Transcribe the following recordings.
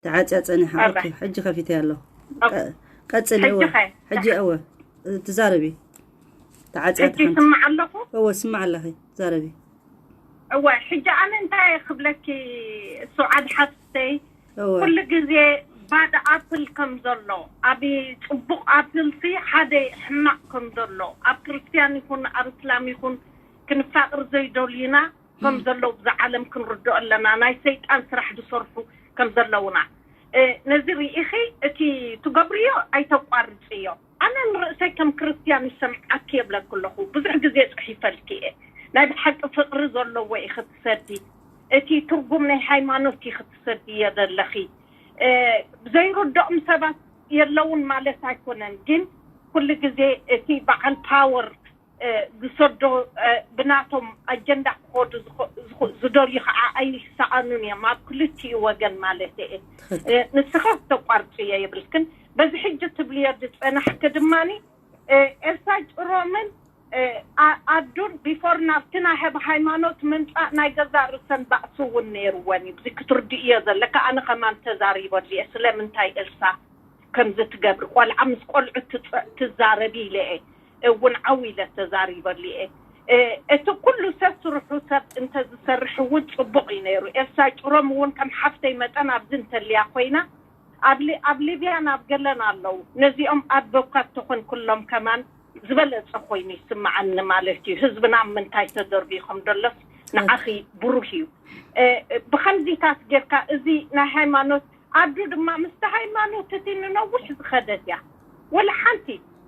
ተዓጽያ ጸኒሓ። ኣረ። ኦኬ፣ ሕጂ ከፊተ ኣለኹ። ኦኬ። ቀ- ቀጽሊ። ሕጂ እወ፣ ኸ? ሕጂ እወ፣ ትዛረቢ። ተዓጽያ ሕጂ ትሓንቲ። ይስማዕ ኣለኹ። እወ፣ ስማዕ ኣለኺ፣ ዛረቢ። እወ፣ ሕጂ ኣነ እንታይ እየ ክብለኪ፣ ሱዓድ ሓፍተይ፣ እወ፣ ኩሉ ግዜ ባድ ኣፕል ከም ዘሎ፣ ኣብ ጽቡቕ ኣፕል ሲ ሓደ ሕማቕ ከም ዘሎ፣ ኣብ ክርስትያን ይኹን ኣብ እስላም ይኹን ክንፋቕር ዘይደልዩና ከም ዘለዉ ብዛ ዓለም ክንርድኦ ኣለና። ናይ ሰይጣን ስራሕ ዝሰርሑ ከም ዘለዉና። እ፣ ነዚ ርኢኺ እቲ ትገብርዮ ኣይተቋርጽዮ። ኣነ ንርእሰይ ከም ክርስትያን ይሰምዓኪ የብለኪ ኣለኹ። ብዙሕ ግዜ ጽሒፈልኪ እየ። ናይ ብሓቂ ፍቕሪ ዘለዎ ኢኺ ትሰዲ። እቲ ትርጉም ናይ ሃይማኖት ኢኺ ትሰድዮ ዘለኺ። እ፣ ዘይርድኦም ሰባት የለውን ማለት ኣይኮነን፣ ግን ኩሉ ግዜ እቲ በዓል ፓወር እ፣ ዝሰዶ፣ እ፣ ብናቶም ኣጀንዳ ክኸዱ ዝኸ- ዝኸ- ዝደልዩ ከዓ ኣይሰኣኑን እዮም፣ ኣብ ክልቲኡ ወገን ማለት እየ። ትኽክል። እ፣ ንስኻ ተቋርፅዮ የብልክን። በዚ ሕጂ ትብልዮ ዝፀናሕኪ ድማኒ፣ እ፣ ኤልሳ ጭሮምን፣ እ፣ ኣ- ኣዱን ቢፎር ናብቲ ናይ ህብ ሃይማኖት ምምፃእ ናይ ገዛ ርእሰን ባእሲ እውን ነይርወን እዩ። እዚ ክትርድእዮ ዘለካ። ኣነ ከማን ተዛሪበሉ እየ ስለምንታይ ኤልሳ ከምዚ ትገብሪ። ቆልዓ ምስ ቆልዑ ትፀ- ትዛረቢ ኢለ እየ እውን ዓው ኢለ ተዛሪበሉ እየ። እ፣ እቲ ኩሉ ሰብ ስርሑ ሰብ እንተዝሰርሕ እውን ፅቡቕ እዩ ነይሩ። ኤልሳ ጭሮም እውን ከም ሓፍተይ መጠን ኣብዚ እንተልያ ኮይና ኣብ ሊ- ኣብ ሊብያን ኣብ ገለን ኣለዉ። ነዚኦም ኣድቮካት ተኾን ኩሎም ከማን ዝበለፀ ኮይኑ ይስምዓኒ ማለት እዩ። ህዝብና ኣብ ምንታይ ተደርቢዩ ከም ደሎስ ንዓኺ ብሩህ እዩ። እ፣ ብኸምዚታት ጌርካ እዚ ናይ ሃይማኖት ኣዱ ድማ ምስቲ ሃይማኖት እቲ ንነዊሕ ዝኸደት እያ። ወላ ሓንቲ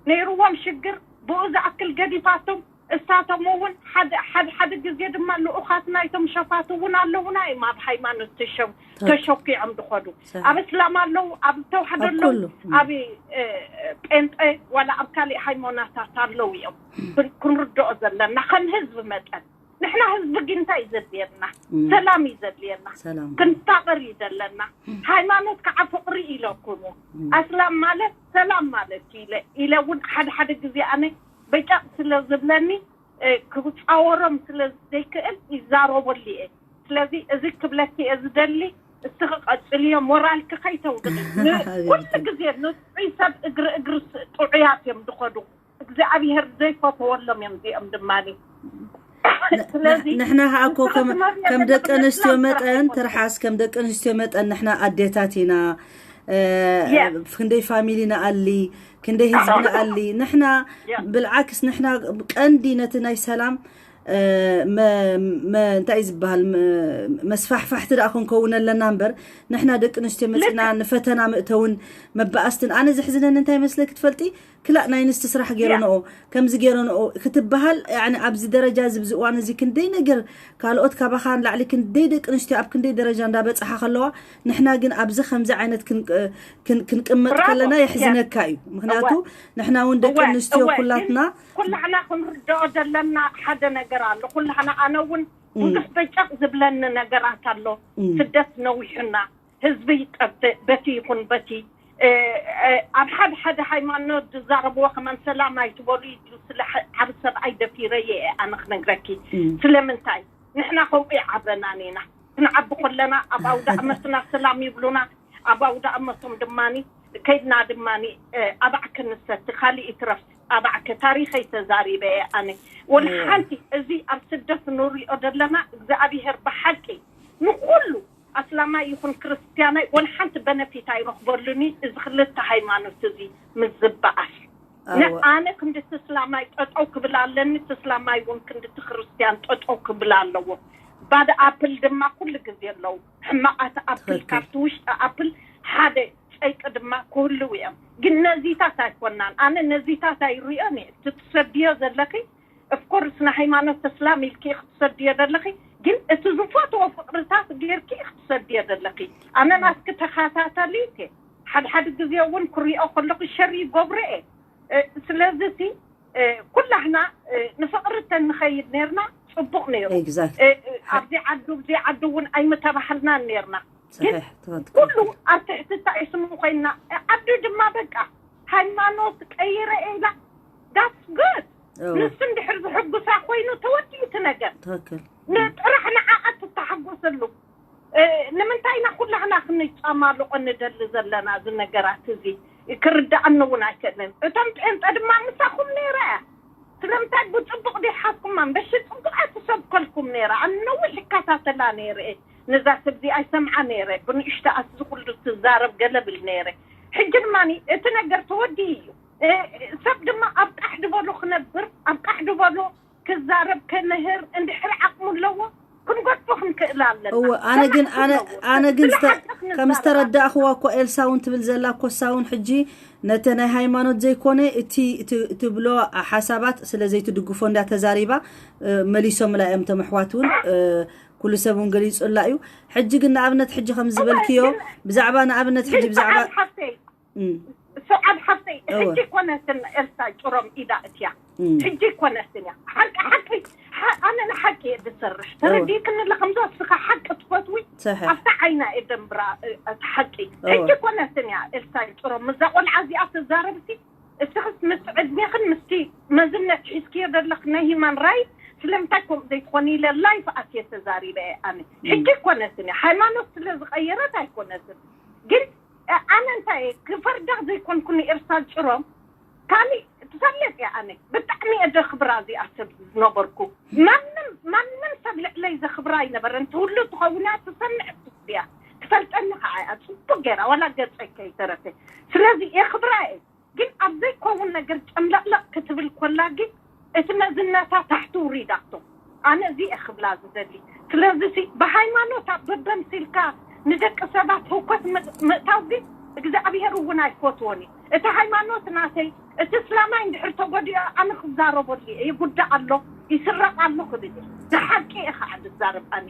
ነይርዎም ሽግር ብኡ ዝኣክል ገዲፋቶም እሳቶም እውን ሓደ ሓደ ሓደ ግዜ ድማ ልኡኻት ናይቶም ሸፋት እውን ኣለውና እዮም ኣብ ሃይማኖት ተሸ- ተሸኪዖም ዝኸዱ። ኣብ እስላም ኣለዉ፣ ኣብ ተዋህዶ ኣለዉ፣ ኣብ ጴንጠ ዋላ ኣብ ካሊእ ሃይማኖታት ኣለዉ እዮም። ክንርድኦ ዘለና ከም ህዝቢ መጠን ንሕና ህዝቢ ግን እንታይ እዩ ዘድልየና? ሰላም እዩ ዘድልየና። ክንፋቐር እዩ ዘለና። ሃይማኖት ከዓ ፍቕሪ ኢለኩም እዩ። ኣስላም ማለት ሰላም ማለት እዩ ኢለ ኢለ እውን ሓደ ሓደ ግዜ ኣነ በጫቕ ስለ ዝብለኒ ክፃወሮም ስለ ዘይክእል ይዛረበሉ እየ። ስለዚ እዚ ክብለኪ እየ ዝደሊ። እስኺ ቀፅልዮ፣ ሞራልኪ ከይተውድቂ። ኩሉ ግዜ ንጥዑይ ሰብ እግሪ እግሪ ጥዑያት እዮም ዝኸዱ። እግዚኣብሄር ዘይፈተወሎም እዮም እዚኦም ድማ። ስለዚ ንሕና ከዓ እኮ ከም ደቂ ኣንስትዮ መጠን ትርሓስ ከም ደቂ ኣንስትዮ መጠን ንሕና ኣዴታት ኢና። ክንደይ ፋሚሊ ንኣሊ፣ ክንደይ ህዝቢ ንኣሊ። ንሕና ብልዓክስ ንሕና ቀንዲ ነቲ ናይ ሰላም እንታይ ዝበሃል መስፋሕፋሕቲ ደኣ ክንከውን ኣለና እምበር ንሕና ደቂ ኣንስትዮ መፂና ንፈተና መእተውን መባኣስትን። ኣነ ዘሕዝነኒ እንታይ መስለኪ ትፈልጢ? ክላእ ናይ ኣንስቲ ስራሕ ገይረንኦ ከምዚ ገይረንኦ ክትበሃል። ኣብዚ ደረጃ እዚ ብዚ እዋን እዚ ክንደይ ነገር ካልኦት ካባኻ ንላዕሊ ክንደይ ደቂ ኣንስትዮ ኣብ ክንደይ ደረጃ እንዳበፅሓ ከለዋ ንሕና ግን ኣብዚ ከምዚ ዓይነት ክንቅመጥ ከለና የሕዝነካ እዩ። ምክንያቱ ንሕና እውን ደቂ ኣንስትዮ ኩላትና ኩላህና ክንርድኦ ዘለና ሓደ ነገር ኣሎ። ኩላህና ኣነ እውን ብዙሕ በጨቕ ዝብለኒ ነገራት ኣሎ። ስደት ነዊሑና ህዝቢ ይጠፍእ በቲ ይኹን በቲ ኣብ ሓደ ሓደ ሃይማኖት ዝዛረብዎ ከማን ሰላም ኣይትበሉ ይብሉ። ስለ ዓብ ሰብኣይ ደፊረየ እየ ኣነ ክነግረኪ። ስለምንታይ ንሕና ከምኡ ይዓበናን ኢና። ክንዓቢ ከለና ኣብ ኣውደ ኣመትና ሰላም ይብሉና። ኣብ ኣውደ ኣመቶም ድማኒ ከይድና ድማኒ ኣባዕ ክንሰቲ ካልእ ይትረፍ ኣባዕከ ታሪኸይ ተዛሪበ እየ ኣነ። ወላ ሓንቲ እዚ ኣብ ስደት ንሪኦ ዘለና እግዚኣብሄር ብሓቂ ንኩሉ ኣስላማይ ይኹን ክርስትያናይ ወላ ሓንቲ በነፊት ኣይረኽበሉኒ። እዚ ክልተ ሃይማኖት እዚ ምስ ዝበኣስ ኣነ ክንዲ እቲ እስላማይ ጠጠው ክብል ኣለኒ፣ እቲ እስላማይ እውን ክንዲ እቲ ክርስትያን ጠጠው ክብል ኣለዎ። ባድ ኣፕል ድማ ኩሉ ግዜ ኣለዉ። ሕማቓት ኣፕል ካብቲ ውሽጢ ኣፕል ሓደ ጨይቂ ድማ ክህልው እዮም። ግን ነዚታት ኣይኮናን። ኣነ ነዚታት ኣይሪኦን እየ። እቲ ትሰድዮ ዘለኺ ኦፍኮርስ ንሃይማኖት እስላም ኢልኪ ክትሰድዮ ዘለኺ፣ ግን እቲ ዝፈትዎ ፍቅርታት ጌርኪ ክትሰድዮ ዘለኺ። ኣነ ናትኪ ተኸታታሊት እየ። ሓድሓድ ግዜ እውን ክሪኦ ከለኹ ሸር ይገብሮ እየ። ስለዚ እቲ ኩላህና ንፍቅሪ ተንኸይድ ነርና ጽቡቅ ነይሩ። ኣብዚ ዓዱ ብዚ ዓዱ እውን ኣይምተባህልናን ነርና። ግን ኩሉ ኣብ ትሕቲ ታይስሙ ኮይና ዓዱ ድማ በቃ ሃይማኖት ቀይረ ኢላ that's good። ንሱ እንድሕር ዝሕጉሳ ኮይኑ ተወዲኡ እቲ ነገር። ጥራሕ ንዓኣ ትተሓጎሰሉ። ንምንታይ ኢና ኩላህና ክንጫማልቆ ንደሊ ዘለና? እዚ ነገራት እዚ ክርዳኣኒ እውን ኣይክእልን። እቶም ጴንጠ ድማ ምሳኹም ነይረ እያ። ስለምንታይ ብፅቡቕ ዲሓዝኩማ? በሺ ፅቡቓ ትሰብከልኩም ነይረ። ኣነ ነዊሕ ይከታተላ ነይረ እየ። ነዛ ሰብ እዚኣ ይሰምዓ ነይረ። ብንእሽቶ ኣስ ዝኩሉ ትዛረብ ገለ ብል ነይረ። ሕጂ ድማ እቲ ነገር ተወዲኡ እዩ። ሰብ ድማ ኣብ ቃሕ ድበሎ ክነብር፣ ኣብ ቃሕ ድበሎ ክዛረብ፣ ከምህር እንድሕር ዓቕሙ ኣለዎ ክንገድፎ ክንክእል ኣለና። እወ፣ ኣነ ግን ኣነ ኣነ ግን ከም ዝተረዳእኽዋ እኮ ኤልሳ እውን ትብል ዘላ እኮ እሳ እውን ሕጂ ነተ ናይ ሃይማኖት ዘይኮነ እቲ ትብሎ ሓሳባት ስለ ዘይትድግፎ እንዳ ተዛሪባ መሊሶምላ እዮም ተመሕዋት እውን ኩሉ ሰብ እውን ገሊጹላ እዩ። ሕጂ ግን ንኣብነት ሕጂ ከም ዝበልክዮ ብዛዕባ ንኣብነት ሕጂ ብዛዕባ ሰዓድ ሓፍተይ ሕጂ ኮነትን ኤልሳ ጭሮም ኢዳ እትያ ሕጂ ኮነትን እያ። ሓቂ ሓቂ ኣነ ንሓቂ እየ ዝሰርሕ። ተረዲእክኒ ኣለኻ? ከምዛ እስኻ ሓቂ ትፈትዊ ኣብታ ዓይና እየ ደንብራ። እቲ ሓቂ ሕጂ ኮነትን እያ። ኤልሳ ጭሮም ምዛ ቆልዓ እዚኣ ትዛረብሲ እስኽስ ምስ ዕድሜኽን ምስቲ መዝነት ሒዝክዮ ዘለኽ ናይ ሂማን ራይት ስለምንታይ ከምኡ ዘይትኾኒ ኢለ ላይፍ ኣትየ ተዛሪበ እየ። ኣነ ሕጂ ኮነትን እያ። ሃይማኖት ስለ ዝቐየረት ኣይኮነትን ግን ኣነ እንታይ ክፈርዳ ዘይኮንኩ ንኤርሳል ጭሮም ካሊእ ትፈልጥ እያ። ኣነ ብጣዕሚ እየ ዘኽብራ እዚኣ ሰብ ዝነበርኩ። ማንም ማንም ሰብ ልዕለይ ዘኽብራ ኣይነበረን። ትህሉ ትኸውን እያ፣ ትሰምዕ እያ፣ ትፈልጠኒ ከዓ እያ ፅቡቅ ገይራ ዋላ ገፀይ ከይተረፈ። ስለዚ የኽብራ እየ። ግን ኣብ ዘይከውን ነገር ጨምለቕለቕ ክትብል ኮላ ግን እቲ መዝነታ ታሕቲ ውሪዳቶ። ኣነ እዚ እየ ክብላ ዝደሊ። ስለዚ ሲ ብሃይማኖት ኣብ በበምሲልካ ንደቂ ሰባት ህውከት ምእታው ግን እግዚኣብሔር እውን ኣይፈትዎን እዩ። እቲ ሃይማኖት ናተይ እቲ እስላማይ እንድሕር ተጎዲኦ ኣነ ክዛረበሉ እየ። ይጉዳእ ኣሎ ይስረቕ ኣሎ ክብል እየ። ንሓቂ እየ ከዓ ዝዛረብ ኣነ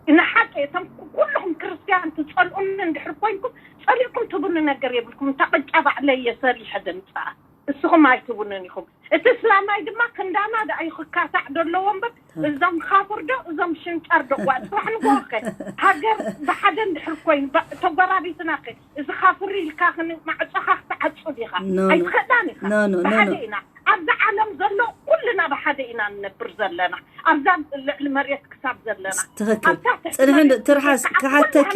ንሓቂ እቶም ኩልኹም ክርስትያን ትጸልኡኒ እንድሕር ኮይንኩም ጸሊእኩም ትቡኒ ነገር የብልኩም። እንታ ቅጫ ባዕለይ እየ ሰሪሐ ደምጽኣ እስኹም ኣይትቡንን ኢኹም። እቲ እስላማይ ድማ ክንዳና ደኣ እዩ ክካታዕ ደለዎ እምበር እዞም ካፍር ዶ እዞም ሽንጫር ዶ ዋ ጽባሕ ንግሆ ከ ሃገር ብሓደ እንድሕር ኮይኑ ተጎራቢትና ከ እዚ ካፍር ኢልካ ማዕጾኻ ክትዓጹ ዲኻ? ኣይትኽእላን ኢኻ። ብሓደ ኢና ኣብዛ ዓለም ዘሎ ኩልና ብሓደ ኢና ንነብር ዘለና ኣብዛ ልዕሊ መሬት ክሳብ ዘለና ትኽክል። ፅንሕን ትርሓስ ክሓተኪ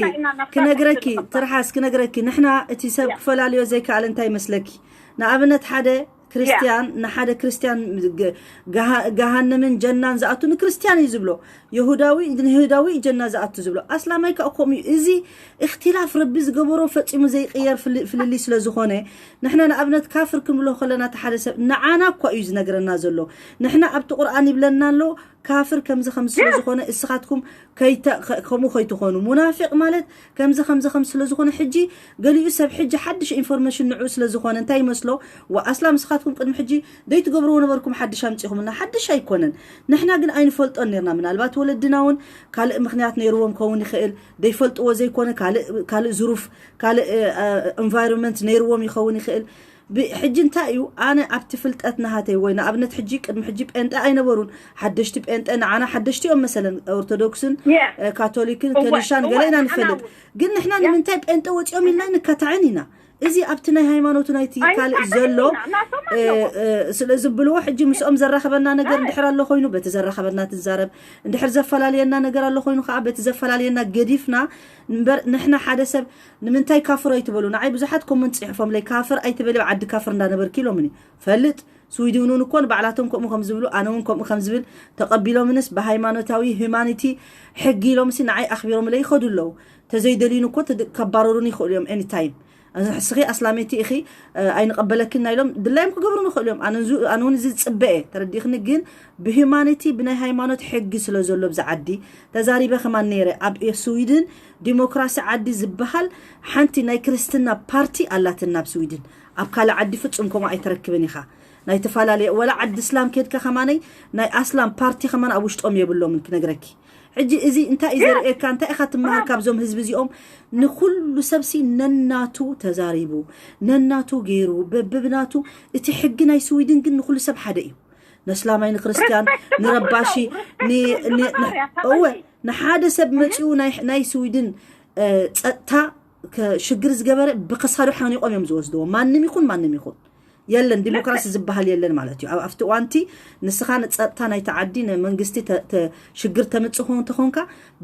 ክነግረኪ ትርሓስ ክነግረኪ ንሕና እቲ ሰብ ክፈላልዮ ዘይከኣለ እንታይ ይመስለኪ? ንኣብነት ሓደ ክርስትያን ንሓደ ክርስትያን ገሃነምን ጀናን ዝኣቱ ንክርስትያን እዩ ዝብሎ። የሁዳዊ ንይሁዳዊ ጀና ዝኣቱ ዝብሎ ኣስላማይ ከዓ ከምኡ እዩ። እዚ እክትላፍ ረቢ ዝገበሮ ፈፂሙ ዘይቅየር ፍልልይ ስለዝኾነ ንሕና ንኣብነት ካፍር ክንብሎ ከለና እቲ ሓደ ሰብ ንዓና እኳ እዩ ዝነግረና ዘሎ። ንሕና ኣብቲ ቁርኣን ይብለና ኣሎ ካፍር ከምዚ ከምዚ ስለዝኾነ እስኻትኩም ከምኡ ከይትኾኑ። ሙናፊቕ ማለት ከምዚ ከምዚ ከም ስለዝኾነ ሕጂ ገሊኡ ሰብ ሕጂ ሓድሽ ኢንፎርሜሽን ንዑ ስለዝኾነ እንታይ ይመስሎ? ወኣስላም እስኻትኩም ቅድሚ ሕጂ ዘይትገብርዎ ነበርኩም ሓድሽ ኣምፂኹምና። ሓድሽ ኣይኮነን። ንሕና ግን ኣይንፈልጦን ነርና። ምናልባት ወለድና እውን ካልእ ምክንያት ነይርዎም ከውን ይኽእል። ዘይፈልጥዎ ዘይኮነ ካልእ ዝሩፍ ካልእ ኤንቫይሮንመንት ነይርዎም ይኸውን ይኽእል። ሕጂ እንታይ እዩ ኣነ ኣብቲ ፍልጠት ናሃተይ ወይ ንኣብነት ሕጂ ቅድሚ ሕጂ ጴንጠ ኣይነበሩን ሓደሽቲ ጴንጠ ንዓና ሓደሽቲ እዮም መሰለን ኦርቶዶክስን ካቶሊክን ከኒሻን ገለ ኢና ንፈልጥ ግን ንሕና ንምንታይ ጴንጠ ወፂኦም ኢልና ንከታዕን ኢና እዚ ኣብቲ ናይ ሃይማኖቱ ናይቲ ካልእ ዘሎ ስለ ዝብልዎ ሕጂ ምስኦም ዘራኸበና ነገር እንድሕር ኣሎ ኮይኑ በቲ ዘራኸበና ትዛረብ እንድሕር ዘፈላለየና ነገር ኣሎ ኮይኑ ከዓ በቲ ዘፈላለየና ገዲፍና እምበር ንሕና ሓደ ሰብ ንምንታይ ካፍር ኣይትበሉ ንዓይ ብዙሓት ኮመንት ፅሕፎምለይ ካፍር ኣይትበሊ ዓዲ ካፍር እንዳነበርኪ ኢሎምኒ ፈልጥ ስዊድን እውን እኮ ንባዕላቶም ከምኡ ከም ዝብሉ ኣነ እውን ከምኡ ከም ዝብል ተቐቢሎምንስ ብሃይማኖታዊ ሂማኒቲ ሕጊ ኢሎምሲ ንዓይ ኣኽቢሮምለይ ይኸዱ ኣለዉ ተዘይደልዩን እኮ ከባረሩን ይኽእሉ እዮም ኤኒታይም እስኺ ኣስላመይቲ ኢኺ ኣይንቐበለክን ና ኢሎም ድላዮም ክገብሩ ንኽእሉ እዮም ኣነ እውን እዚ ዝፅበ እየ ተረዲእኽኒ ግን ብሂማኒቲ ብናይ ሃይማኖት ሕጊ ስለ ዘሎ ብዚ ዓዲ ተዛሪበ ከማን ነይረ ኣብ ስዊድን ዲሞክራሲ ዓዲ ዝበሃል ሓንቲ ናይ ክርስትና ፓርቲ ኣላትና ኣብ ስዊድን ኣብ ካልእ ዓዲ ፍጹም ከምኡ ኣይትረክብን ኢኻ ናይ ተፈላለየ ወላ ዓዲ እስላም ኬድካ ከማነይ ናይ ኣስላም ፓርቲ ከማን ኣብ ውሽጦም የብሎምን ክነግረኪ ሕጂ እዚ እንታይ እዩ ዘርእየካ እንታይ ኢኻ ትመሃር ካብዞም ህዝቢ እዚኦም ንኩሉ ሰብሲ ነናቱ ተዛሪቡ ነናቱ ገይሩ በብብናቱ እቲ ሕጊ ናይ ስዊድን ግን ንኩሉ ሰብ ሓደ እዩ ነስላማይ ንክርስትያን ንረባሺ እወ ንሓደ ሰብ መፂኡ ናይ ስዊድን ፀጥታ ሽግር ዝገበረ ብክሳዱ ሓኒቆም እዮም ዝወስድዎ ማንም ይኹን ማንም ይኹን የለን፣ ዲሞክራሲ ዝበሃል የለን ማለት እዩ። ኣብ ኣብቲ እዋንቲ ንስኻ ንፀጥታ ናይቲ ዓዲ ንመንግስቲ ተ- ተ- ሽግር ተምፅእ ኾን- እንተኾንካ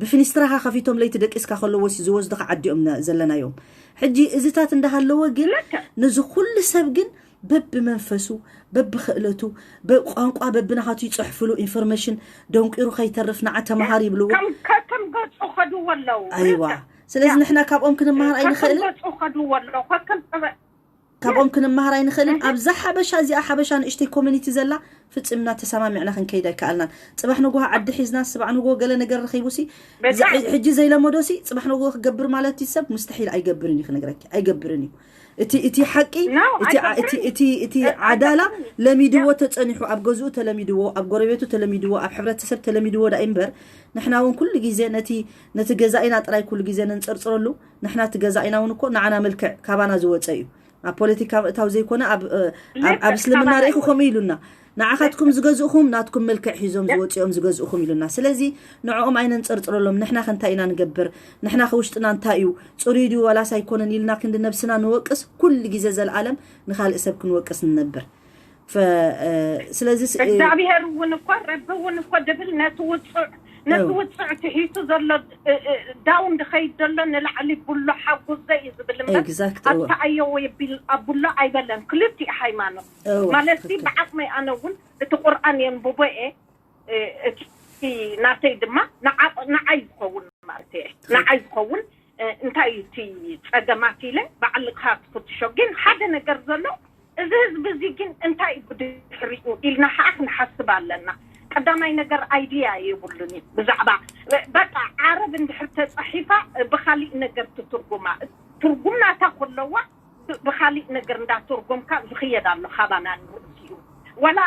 ብፊኒስትራኻ ከፊቶም ለይቲ ደቂስካ ከለዎ ሲ- ዝወስዱኻ ዓዲ እዮም ነ- ዘለናዮም። ሕጂ እዚታት እንዳሃለወ ግን ልክዕ። ንዚ ኩሉ ሰብ ግን በብመንፈሱ በብክእለቱ በቋንቋ በብናኻቱ ይፅሕፍሉ ኢንፎርሜሽን ደንቂሩ ከይተርፍ ንዓ ተምሃር ይብልዎ። ከም ከም ገፁ ከድዎ ኣለዉ። ኣይዋ። ስለዚ ንሕና ካብኦም ክንመሃር ኣይንኽእልን። ገፁ ከድዎ ኣለዉ። ከከም ጠበ- ካብኦም ክንመሃር ኣይንኽእልን። ኣብዛ ሓበሻ እዚኣ ሓበሻ ንእሽተይ ኮሚኒቲ ዘላ ፍጽምና ተሰማሚዕና ክንከይድ ኣይከኣልናን። ጽባሕ ንግሆ ዓዲ ሒዝና ጽባሕ ንግሆ ገለ ነገር ረኺቡ ሲ ሕጂ ዘይለመዶ ሲ ጽባሕ ንግሆ ክገብር ማለት እዩ ሰብ ሙስተሒል ኣይገብርን እዩ ክነግረኪ ኣይገብርን እዩ። እቲ እቲ ሓቂ እቲ ዓዳላ ለሚድዎ ተጸኒሑ ኣብ ገዝኡ ተለሚድዎ ኣብ ጎረቤቱ ተለሚድዎ ኣብ ሕብረተሰብ ተለሚድዎ ዳኣ እምበር ንሕና እውን ኩሉ ግዜ ነቲ ነቲ ገዛኢና ጥራይ ኩሉ ግዜ ነንጸርጽረሉ። ንሕና እቲ ገዛኢና እውን እኮ ንዓና መልክዕ ካባና ዝወጸ እዩ። ኣብ ፖለቲካ ምእታው ዘይኮነ ኣብ ኣብ እስልምና ርኢኹ ከምኡ ኢሉና። ንዓኻትኩም ዝገዝእኹም ናትኩም መልክዕ ሒዞም ዝወፅኦም ዝገዝእኹም ኢሉና። ስለዚ ንዕኦም ኣይነንፀርፅረሎም። ንሕና ከ እንታይ ኢና ንገብር? ንሕና ከ ውሽጥና እንታይ እዩ? ፅሩይ ድዩ ዋላስ ኣይኮነን ኢልና ክንዲ ነብስና ንወቅስ ኩሉ ግዜ ዘለኣለም ንካልእ ሰብ ክንወቅስ ንነብር። ስለዚ እግዚኣብሔር እውን እኮ ረቢ እውን እኮ ድብል ነቲ ውፅዕ ነቲ ውፅዕ ትሒቱ ዘሎ ዳውን ድኸይድ ዘሎ ንላዕሊ ቡሎ ሓጉዘ እዩ ዝብል እምበር ኣብታ ኣየወ ኣቡሎ ኣይበለን። ክልቲኡ ሃይማኖት ማለት ብዓቕመይ ኣነ እውን እቲ ቁርኣን የንብቦ እየ። እቲ ናተይ ድማ ንዓይ ዝኸውን ማለት እየ። ንዓይ ዝኸውን እንታይ እቲ ፀገማት ኢለ ባዕልካ ትፍትሾ ግን ሓደ ነገር ዘሎ እዚ ህዝቢ እዚ ግን እንታይ እዩ ብድሕሪኡ ኢልና ከዓ ክንሓስብ ኣለና። ቀዳማይ ነገር ኣይድያ የብሉን እዩ ብዛዕባ በቃ ዓረብ እንድሕር ተፃሒፋ ብካሊእ ነገር ትትርጉማ ትርጉም ናታ ከለዋ ብካሊእ ነገር እንዳተርጎምካ ዝክየድ ኣሎ ካባና ንርእሲኡ ዋላ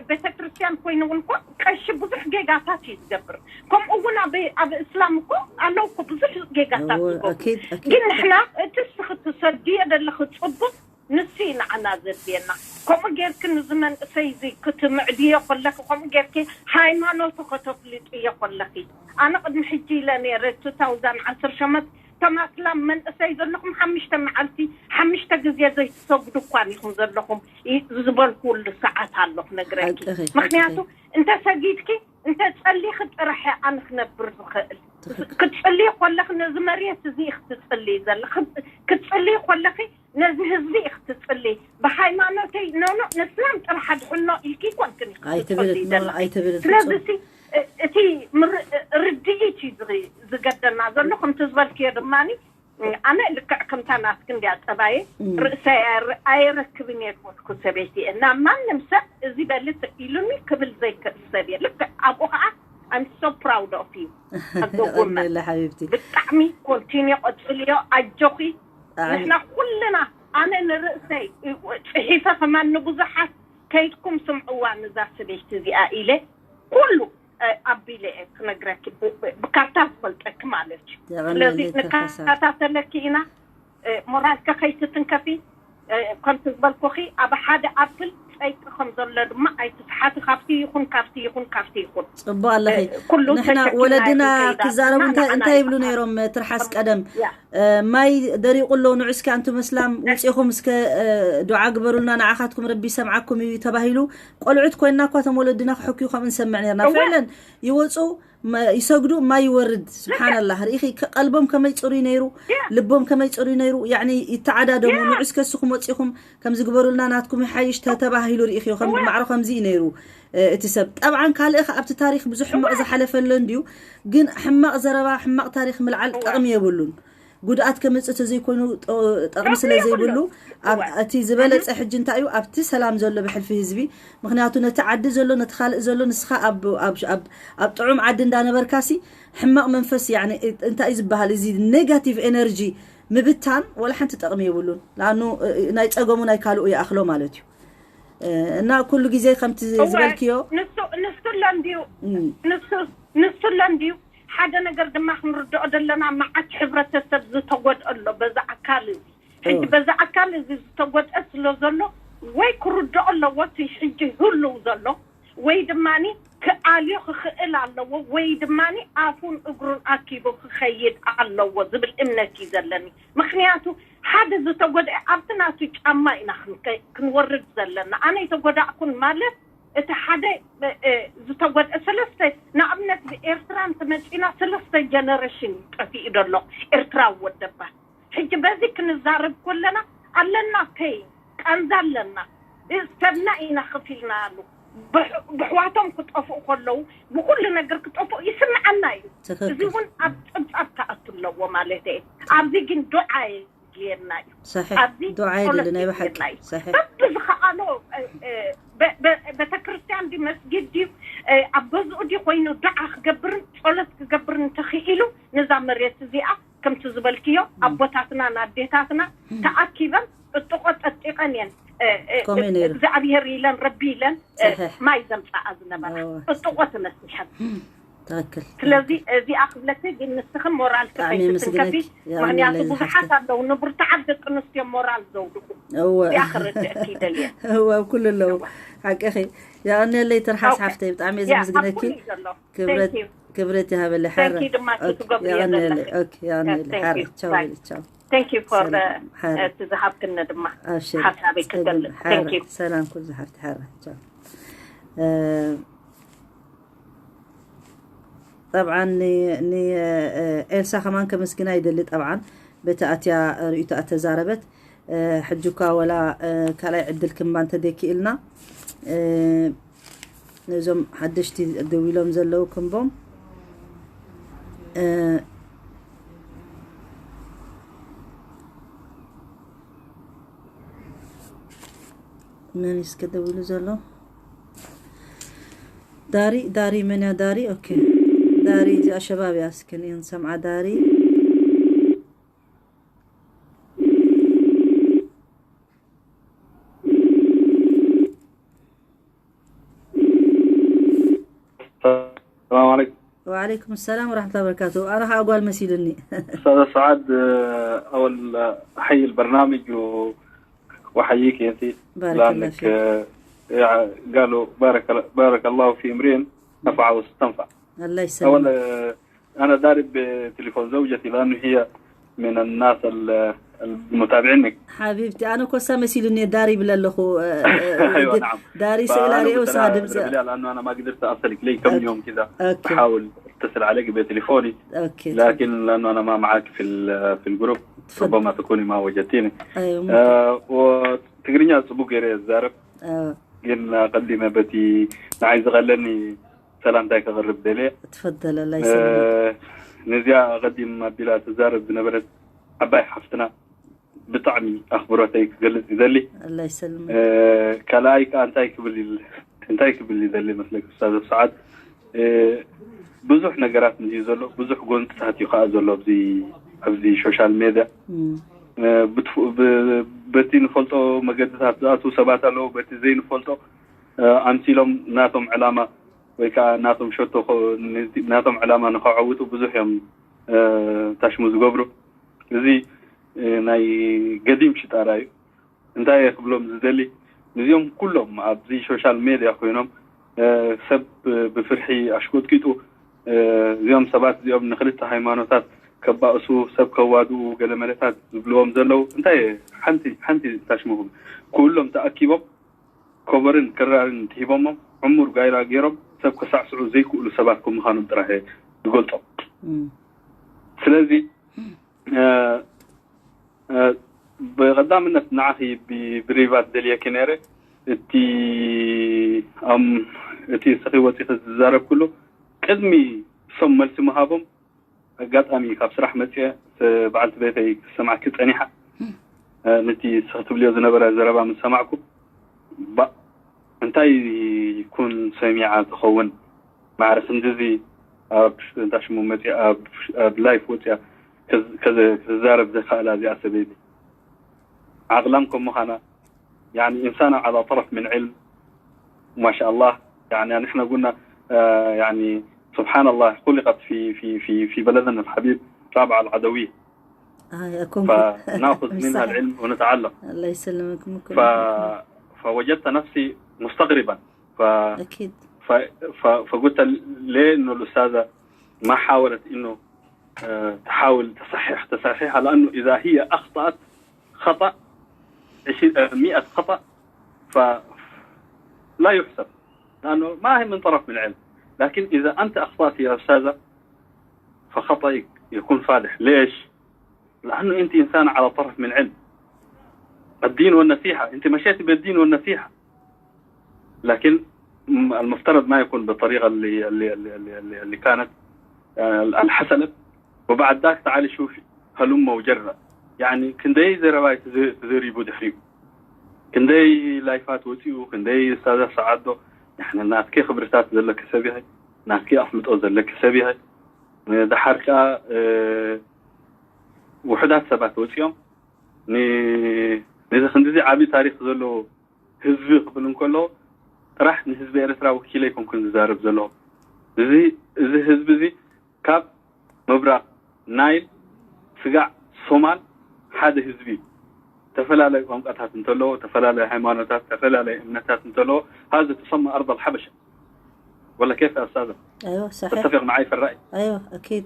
ቤተክርስትያን ኮይኑ እውን እኮ ቀሺ ብዙሕ ጌጋታት እዩ ዝገብር። ከምኡ እውን ኣብ እስላም እኮ ኣለዉ እኮ ብዙሕ ጌጋታት ዝገብሩ ግን ንሕና እቲ እስኺ ትሰድዮ ዘለኺ ፅቡቅ ንሱ እዩ ንዓና ዘድልየና። ከምኡ ጌርኪ ንዚ መንእሰይ እዚ ክትምዕድዮ ከለኺ ከምኡ ጌርኪ ሃይማኖቱ ከተፍልጥዮ ከለኺ ኣነ ቅድሚ ሕጂ ኢለ ነይረ two thousand ዓሰርተ ሸሞንተ ተማስላም መንእሰይ ዘለኹም ሓምሽተ መዓልቲ ሓምሽተ ግዜ ዘይትሰግዱ እኳን ኢኹም ዘለኹም ዝበልኩሉ ሰዓት ኣሎ ክነግረኪ። ምክንያቱ እንተ ሰጊድኪ እንተ ጸሊኺ ጥራሕ ኣነ ክነብር ዝኽእል ክትጽልይ ከለኺ ነዚ መሬት እዚ ኢኺ ትጽልይ ዘለኺ ክትጽልይ ከለኺ ነዚ ህዝቢ ኢኺ ትጽልይ ብሃይማኖተይ ኖኖ ንስላም ጥራሕ ኣድሕኖ ኢልኪ ይኮንክን ኢኺ ትጽልይ ዘለኺ። ስለዚ እቲ ርድኢት እዩ ዝገደና ዘሎ ከምቲ ዝበልክዮ ድማ ኣነ ልክዕ ከምታ ናትኪ እንድያ ጠባየ ርእሰይ ኣየረክብን እየ ዝበልኩ ሰበይቲ እየ ናብ ማንም ሰብ እዚ በሊ ኢሉኒ ክብል ዘይክእል ሰብ እየ ልክዕ ኣብኡ ከዓ I'm so proud of you ኣዘጎመ ሓቢብቲ ብጣዕሚ continue ቀፅልዮ ኣጆኺ ንሕና ኩልና ኣነ ንርእሰይ ፅሒፈ ከማን ንብዙሓት ከይድኩም ስምዕዋ ንዛ ሰበይቲ እዚኣ ኢለ ኩሉ ኣቢለ እየ ክነግረኪ ብካርታ ዝፈልጠኪ ማለት እዩ። ስለዚ ንከታተለኪ ኢና ሞራልኪ ከይትትንከፊ ከምቲ ዝበልኩኺ ኣብ ሓደ ኣፕል ፀይቂ ከም ዘሎ ድማ ኣይትስሓቲ ካብቲ ይኹን ካብቲ ይኹን ካብቲ ይኹን ፅቡቅ ኣለኺ። ኩሉ ንሕና ተሸኪምና ወለድና ይንከይድ ክዛረቡ ኣለና እንታይ ንዓና እንታይ ይብሉ ይበሃል። ነይሮም ትርሓስ ቀደም ያ። ማይ ደሪቁ ኣሎ ንዑ እስኪ ኣንቱም እስላም ውፂኹም እስከ ዱዓ ግበሩልና ንዓኻትኩም ረቢ ይሰምዓኩም እዩ ተባሂሉ ቆልዑት ኮይንና እኳ እቶም ወለድና ክሕክዩ ከምኡ ንሰምዕ ነርና እወ። ፍዕለን ይወፁ ይሰግዱ ማይ ይወርድ ስብሓንላህ ርኢኺ ቀልቦም ከመይ ፅሩይ ነይሩ ልቦም ከመይ ፅሩይ ነይሩ ያኒ ይተዓዳደሙ ንዑ እስከ እስኹም ወፂኹም ከምዚ ግበሩልና ናትኩም ይሓይሽ ተተባሂሉ ርኢኽዮ ከም ማዕሮ ከምዚ እዩ ነይሩ እቲ ሰብ ጠብዓን ካልእ ከ ኣብቲ ታሪክ ብዙሕ ሕማቕ ዝሓለፈ ኣሎ እንድዩ ግን ሕማቕ ዘረባ ሕማቕ ታሪክ ምልዓል ጠቕሚ የብሉን ጉድኣት ከምፅእ ተዘይኮይኑ ጠቕሚ ስለ ዘይብሉ እቲ ዝበለፀ ሕጂ እንታይ እዩ ኣብቲ ሰላም ዘሎ ብሕልፊ ህዝቢ ምክንያቱ ነቲ ዓዲ ዘሎ ነቲ ካልእ ዘሎ ንስኻ ኣብ ጥዑም ዓዲ እንዳነበርካሲ ሕማቕ መንፈስ እንታይ እዩ ዝበሃል እዚ negative energy ምብታን ወላ ሓንቲ ጠቕሚ የብሉን ለኣኑ ናይ ፀገሙ ናይ ካልኡ ይኣኽሎ ማለት እዩ እና ኩሉ ግዜ ከምቲ ዝበልክዮ ንሱ ኣሎ እንድዩ ንሱ ኣሎ እንድዩ ሓደ ነገር ድማ ክንርድኦ ዘለና መዓት ሕብረተሰብ ዝተጎድኦ ኣሎ በዛ ኣካል እዚ ሕጂ በዛ ኣካል እዚ ዝተጎድአ ስለ ዘሎ ወይ ክርድኦ ኣለዎ እቲ ሕጂ ህልው ዘሎ ወይ ድማ ክኣልዮ ክኽእል ኣለዎ ወይ ድማ ኣፉን እግሩን ኣኪቡ ክኸይድ ኣለዎ ዝብል እምነት እዩ ዘለኒ ምክንያቱ ሓደ ዝተጎድአ ኣብቲ ናቱ ጫማ ኢና ክንከ- ክንወርድ ዘለና። ኣነ የተጎዳእኩን ማለት እቲ ሓደ እ፣ እ፣ ዝተጎድአ ሰለስተ፣ ንኣብነት ብኤርትራ እንተመፂና ሰለስተ ጀነሬሽን ጠፊኡ ደሎ ኤርትራ ወደባ። ሕጂ በዚ ክንዛረብ ከለና ኣለና፣ ከይ ቃንዛ ኣለና፣ እ፣ ሰብና ኢና ከፊልናሉ። ብሕ- ብሕዋቶም ክጠፍኡ ከለዉ ብኩሉ ነገር ክጠፍኡ ይስምዓና እዩ። እዚ ትኽክል። እውን ኣብ ፀብፃብ ክኣቱ ኣለዎ ማለት እየ። ኣብዚ ግን ዱዓ የድልየና እዩ። ሰሒሕ ኣብዚ ዱዓ ጸሎት የድሊ ናይ ብሓቂ የድልየና እዩ። ሰሒሕ በብዝኸኣሎ እ፣ እ፣ በ- በ- ቤተክርስትያን ድዩ መስጊድ ድዩ እ፣ ኣብ ገዝኡ ድዩ ኮይኑ ዱዓ ክገብርን ጸሎት ክገብርን እንተኽኢሉ ነዛ መሬት እዚኣ ከምቲ ዝበልክዮ ኣቦታትና ንኣዴታትና ተኣኪበን ጥጥቆ ጠጢቐን እየን እ፣ እ፣ ከምኡ እዩ ነይሩ። እግዚኣብሔር ኢለን ረቢ ኢለን እ፣ ሰሒሕ ማይ ዘምፃኣ ዝነበራ እወ። ጥጥቆ ተነሲሐን። ትኽክል ስለዚ እዚኣ ክብለኪ ግን ንስኺ ሞራል ብጣዕሚ ከይትትንከፊ የመስግነኪ። የቐንየለይ ምክንያቱ ብዙሓት ዝሓፍተይ። ኣለዉ ንብርቱዓት ደቂ ኣንስትዮ ሞራል ዘውድቁ እወ እዚኣ ክርድእኪ ይደልየ እወ ኣብ ኩሉ ኣለዉ ሓቅኺ። የቐንየለይ ትርሓስ ኦኬ። ሓፍተይ ብጣዕሚ እየ ያ ኣብ ዘመስግነኪ። ኩሉ እዩ ዘሎ ክብረት Thank you. ክብረት ይሃበለይ Thank ሓራ። you ድማ ኦኬ፣ ትገብርዮ የቐንየለይ። ዘለኺ ኦኬ፣ የቐንየለይ Thank ሓራ። you. ቻው Bye. በሊ ቻው። Thank you for ሰላም፣ uh, ሓራ። uh, ትዝሃብክነ ድማ ኣብሽር ሓሳበይ ጸገም ክገልጽ ሓራ። Thank you. ሰላም ኩሉ ዝሓፍቲ ሓራ። ቻው። እ፣ ጠብዓን ን- ን- እ፣ ኤልሳ ከማን ከመስግና ይደሊ። ጠብዓን በቲ ኣትያ ርእይቶ ኣተዛረበት። እ፣ ሕጂ እኳ ወላ እ፣ ካልኣይ ዕድል ክንባ እንተደይክኢልና እ፣ ነዞም ሓደሽቲ ደዊሎም ዘለዉ ክንቦም እ፣ መን እዩ እስከ ደዊሉ ዘሎ? ዳሪ ዳሪ መን እያ ዳሪ? ኦኬ ዳሪ እዚኣ ሸባብ እያ። እስከ ንሰምዓ ዳሪ። ሰላም ዓለይኩም። ወዓለይኩም ሰላም ወራሕመቱላሂ ወበረካቱ። ኣነ ከዓ ጓል መሲሉኒ። أستاذة سعاد، آه، أول، آه، أحيي البرنامج و- وأحييك أنت بارك لأنك، الله فيك. آه، يع- قالوا بارك، بارك الله في امرئ نفع واستنفع. ኣላ أول، ይሰልም። آه، أنا داري بتليفون زوجتي لأنه هي من الناس ال- المتابعينك. ሓቢብቲ ኣነ ኮሳ መሲሉኒ ዳሪ ይብል ኣለኹ። እ፣ እ፣ أيوة ድ- نعم. ዳሪ ስእላ فأنا ርኤው قلت ስኻ لها ድምፂ اضرب لها لأنه أنا ما قدرت أصلك لي كم أوكي. يوم كذا أوكي. بحاول أتصل عليك بتليفوني. ኦኬ لكن لأنه أنا ما معاك في ال- في الجروب، تفضل. ربما تكوني ما وجدتيني. أيوة، ممكن. آه، وتقريني أسبوع غير الزارب. آه. ግን ኣቐዲመ በቲ ንዓይ ዝቐለኒ ሰላምታይ ከቕርብ ደልየ። تفضل، الله يسلمك. ነዚኣ ኣቐዲም ኣቢላ ትዛረብ ዝነበረት ዓባይ ሓፍትና ብጣዕሚ ኣኽብሮተይ ክገልጽ ይደሊ። الله يسلمك. ካልኣይ ከዓ እንታይ ክብል ይል- እንታይ ክብል ይደሊ መስለክ ኡስታዝ ኣብ ሰዓት ብዙሕ ነገራት እዩ ዘሎ፣ ብዙሕ ጎንፅታት እዩ ከዓ ዘሎ ኣብዚ ኣብዚ ሶሻል ሜድያ። በቲ ንፈልጦ መገድታት ዝኣትዉ ሰባት ኣለዉ፣ በቲ ዘይንፈልጦ ኣምሲሎም ናቶም ዕላማ ወይ ከዓ ናቶም ሸቶ ናቶም ዕላማ ንኸዐውቱ ብዙሕ እዮም ታሽሙ ዝገብሩ። እዚ ናይ ገዲም ሽጣራ እዩ። እንታይ እየ ክብሎም ዝደሊ፣ ነዚኦም ኩሎም ኣብዚ ሶሻል ሜድያ ኮይኖም ሰብ ብፍርሒ ኣሽቆጥቂጡ እዚኦም ሰባት እዚኦም ንክልተ ሃይማኖታት ከባእሱ ሰብ ከዋድኡ ገለመለታት ዝብልዎም ዘለዉ እንታይ ሓንቲ ሓንቲ ታሽሙ ክብሉ ኩሎም ተኣኪቦም ኮበርን ክራርን ትሂቦሞም ዕሙር ጋይራ ገይሮም ሰብ ከሳዕስዑ ዘይክእሉ ሰባት ከም ምዃኖም ጥራሕ እየ ዝገልጾም። ስለዚ ብቐዳምነት ንዓኺ ብሪቫት ደልየኪ ነይረ። እቲ እቲ እስኺ ወፂኺ ዝዛረብ ኩሉ ቅድሚ እሶም መልሲ ምሃቦም ኣጋጣሚ ካብ ስራሕ መፅየ በዓልቲ ቤተይ ክሰማዕኪ ፀኒሓ ነቲ እስኺ ትብልዮ ዝነበረ ዘረባ ምስ ሰማዕኩ ባእ እንታይ ኩን ሰሚዓ ትኸውን ማዕረ ክንድዚ ኣብ እንታይ ሽሙ መፅያ ኣብ ላይፍ ወፅያ ክትዛረብ ዘካእላ እዚኣ ሰበይቲ ዓቕላም ከም ምዃና يعني إنسانة على طرف من علم ما شاء الله يعني نحن قلنا يعني سبحان الله خلقت في في في في بلدنا الحبيب رابعة العدوية آه يا كونكو فناخذ منها العلم ونتعلم الله يسلمك ممكن ف... فوجدت نفسي مستغربا ف... أكيد ف... ف... فقلت ليه انه الاستاذه ما حاولت انه آه، تحاول تصحح تصحيحها لانه اذا هي اخطات خطأ، عشرين، آه، مئة خطأ، فلا يحسب، لأنه ما هي من طرف من العلم. لكن إذا أنت أخطأت يا أستاذة، فخطأك يكون فادح. ليش؟ لأنه أنت إنسان على طرف من علم. الدين والنصيحة، أنت مشيت بالدين والنصيحة، لكن م-، المفترض ما يكون بالطريقة اللي، اللي، اللي، اللي، اللي، اللي كانت، آه، اللي حصلت. وبعد ذاك تعالي شوفي هلم وجرة. يعني كندي زي رواية زي، زي ريبو دحريو. كندي لايفات وتيو، كندي أستاذة سعادو. يعني الناس كي خبرتات زلك سبيهي، الناس كي أفلت أو زلك سبيهي. ده حركة، آه، ውሑዳት ሰባት ወፂኦም ን-፣ ነዚ ክንዲዚ ዓብዪ ታሪክ ዘለዎ ህዝቢ ክብል እንከሎ፣ ጥራሕ ንህዝቢ ኤርትራ ወኪለ ኣይኮንኩን ዝዛረብ ዘለኹ። እዚ፣ እዚ ህዝቢ እዚ ካብ ምብራቕ ናይል ስጋዕ ሶማል ሓደ ህዝቢ እዩ። ተፈላለዩ ቋንቋታት እንተለዎ፣ ተፈላለዩ ሃይማኖታት፣ ተፈላለዩ እምነታት እንተለዎ، هذا تسمى أرض الحبشة. ولا كيف يا أستاذة؟ ايوه، صحيح. تتفق معي في الرأي؟ ايوه، اكيد.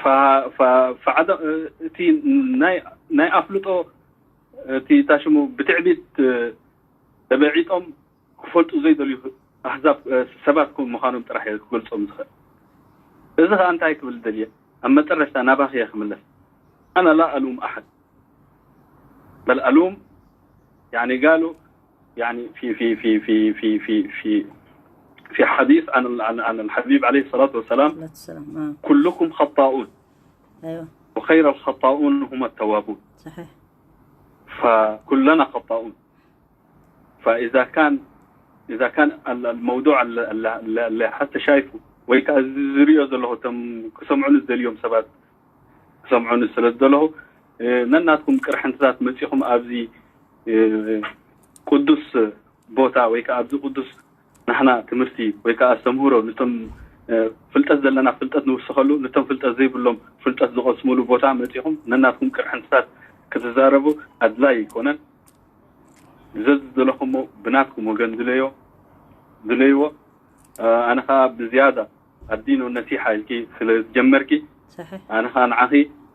ف-، ف-، فعدم، እቲ ናይ፣ ናይ ኣፍልጦ፣ እቲ ታሽሙ ብትዕቢት ተበዒጦም ክፈልጡ ዘይደልዩ ኣህዛብ፣ ሰባት ከም ምዃኖም ጥራሕ እየ ክገልጾም ዝኽእል። እዚ ኸኣ እንታይ ክብል ደልየ? ኣብ መጠረሽታ ናባኺ እየ ክምለስ። أنا لا ألوم أحد، بل ألوم، يعني، قالوا، يعني، في، في، في، في، في، في، في حديث عن ال-، عن، عن الحبيب عليه الصلاة والسلام: لا تسلم. آه. كلكم خطاؤون، ايوه، وخير الخطاؤون هم التوابون. صحيح. فكلنا خطاؤون. فإذا كان، إذا كان ال-، الموضوع ال-، ال-، ال-، اللي حتى شايفه ويكا زريو زلهو تم كسمعون الدليوم سبات، كسمعون السلس زلهو، إيه، نناتكم كرحن تزات مسيخم أبزي، إيه، ቅዱስ ቦታ ወይ ከዓ ኣብዚ ቅዱስ ናሕና ትምህርቲ ወይ ከዓ ኣስተምህሮ፣ ነቶም፣ እ፣ ፍልጠት ዘለና ፍልጠት ንውስኸሉ፣ ነቶም ፍልጠት ዘይብሎም ፍልጠት ዝቐስሙሉ ቦታ መፂኹም ነናትኩም ቅርሕንትታት ክትዛረቡ ኣድላይ ኣይኮነን። ዘዝደለኹሞ ብናትኩም ወገን ድለዮ፣ ድለይዎ። እ፣ ኣነ ከዓ ብዝያዳ ኣዲን ወነሲሓ ኢልኪ ስለ ዝጀመርኪ፣ صحيح. ኣነ ከዓ ንዓኺ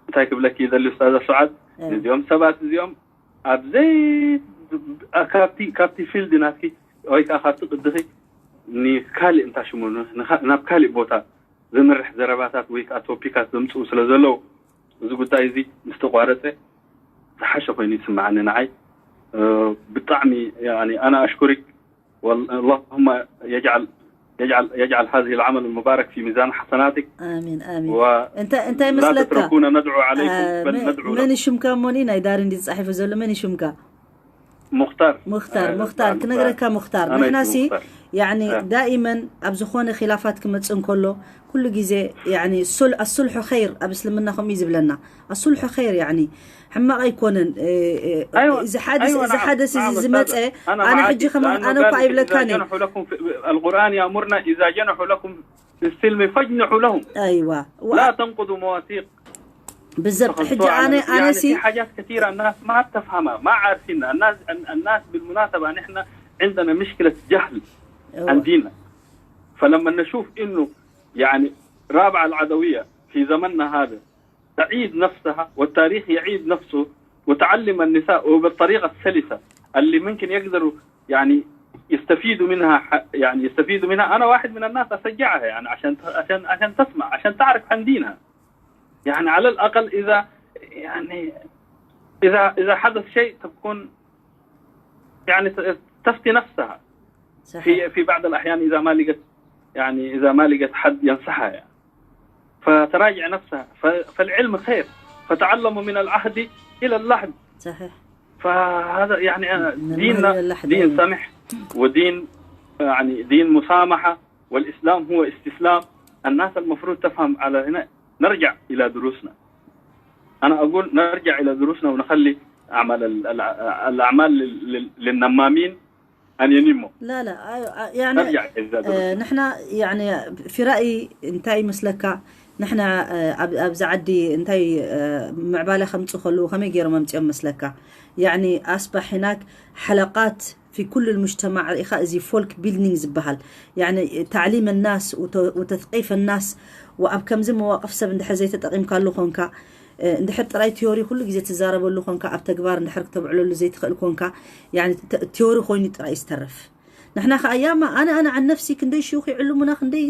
እንታይ ክብለኪ ይደሊ፣ ኡስታዛ ሱዓድ፣ እ። ነዚኦም ሰባት እዚኦም ኣብ ዘይ-፣ ካብቲ፣ ካብቲ ፊልድ ናትኪ ወይ ከዓ ካብቲ ቅድኺ ንካሊእ እንታይ ሽሙ ን-፣ ንኻ-፣ ናብ ካሊእ ቦታ ዝምርሕ ዘረባታት ወይ ከዓ ቶፒካት ዘምፅኡ ስለ ዘለዉ፣ እዚ ጉዳይ እዚ ምስ ተቋረፀ ዝሓሸ ኮይኑ ይስምዓኒ ንዓይ። እ፣ ብጣዕሚ፣ ያኒ፣ ኣና ኣሽኩሪክ። ወል-፣ اللهم يجعل، يجعل، يجعل هذه العمل المبارك في ميزان حسناتك. امين، امين. و እንታይ እንታይ لا ይመስለካ? تتركونا ندعو عليكم، آه، بل መ-፣ ندعو መን لكم. እዩ ሽምካ እሞ? እኒ ናይ ዳር እንዲ ዝፃሒፉ ዘሎ መን እዩ ሽምካ? مختار. مختار، آه، مختار، مختار. ክነግረካ مختار، أنا ንሕና اسمي ሲ مختار. ያኒ آه. دائما ኣብ ዝኾነ ኺላፋት ክመጽእ እንከሎ ኩሉ ግዜ ያኒ ሱል-፣ الصلح خير ኣብ እስልምና ከምኡ እዩ ዝብለና። الصلح خير ያኒ ሕማቕ ኣይኮነን። እ፣ እ፣ أيوة، እዚ ሓደ أيوة، እዚ نعم، ሓደስ እዚ نعم، ዝመጸ أستاذة. أنا ኣነ معك، ሕጂ ከም لأنه ኣነ እኮ قال: إذا ኣይብለካን እዩ። جنحوا لكم في، القرآن يأمرنا: إذا جنحوا لكم في السلم فاجنحوا لهم. ኣይዋ። لا تنقضوا مواثيق. بالضبط. ሕጂ ኣነ ኣነ يعني ሲ في حاجات كثيرة الناس ما بتفهمها، ما عارفينها. الناس، الناس بالمناسبة نحن عندنا مشكلة جهل عن ديننا. فلما نشوف إنه، يعني، رابعة العدوية في زمننا هذا تعيد نفسها والتاريخ يعيد نفسه، وتعلم النساء وبالطريقة السلسة اللي ممكن يقدروا، يعني، يستفيدوا منها ح-، يعني، يستفيدوا منها. أنا واحد من الناس أشجعها، يعني، عشان ت-، عشان، عشان تسمع، عشان تعرف عن دينها. يعني، على الأقل إذا، يعني، إذا، إذا حدث شيء تكون، يعني، ت-، تفتي نفسها صحيح. في، في بعض الأحيان إذا ما لقت، يعني، إذا ما لقت حد ينصحها، يعني. فتراجع نفسها. ف-، فالعلم خير، فتعلموا من العهد إلى اللحد. صحيح. فهذا، يعني، أنا من ديننا المهد إلى اللحد، دين أيوة. سمح، ودين، يعني، دين مسامحة، والإسلام هو استسلام. الناس المفروض تفهم على هنا. نرجع إلى دروسنا. أنا أقول نرجع إلى دروسنا ونخلي أعمال ال-، ال-، الأعمال لل-، لل-، للنمامين أن ينموا. لا، لا، أيوة، يعني، نرجع إلى آه، دروسنا. نحن، يعني، في رأيي، እንታይ ይመስለካ፣ ንሕና፣ آه، ኣብ-፣ ኣብዚ ዓዲ እንታይ፣ آه، ምዕባለ ከምፅእ ከለዉ ከመይ ገይሮም ኣምፅኦም መስለካ? يعني، أصبح هناك حلقات في كل المجتمع، ኢኻ፣ እዚ ፎልክ ቢልዲንግ ዝበሃል፣ يعني، تعليم الناس وت-، وتثقيف الناس، وኣብ ከምዚ መዋቕፍ ሰብ እንድሕር ዘይተጠቒምካሉ ኮንካ፣ እንድሕር ጥራይ ቲዮሪ ኩሉ ግዜ ትዛረበሉ ኮንካ፣ ኣብ ተግባር እንድሕር ክተብዕለሉ ዘይትኽእል ኮንካ፣ ያኒ ተ-፣ ቲዮሪ ኮይኑ ጥራይ ዝተርፍ። ንሕና ከኣ ያማ ኣነ ኣነ ዓን ነፍሲ ክንደይ ሽዩኽ ይዕልሙና ክንደይ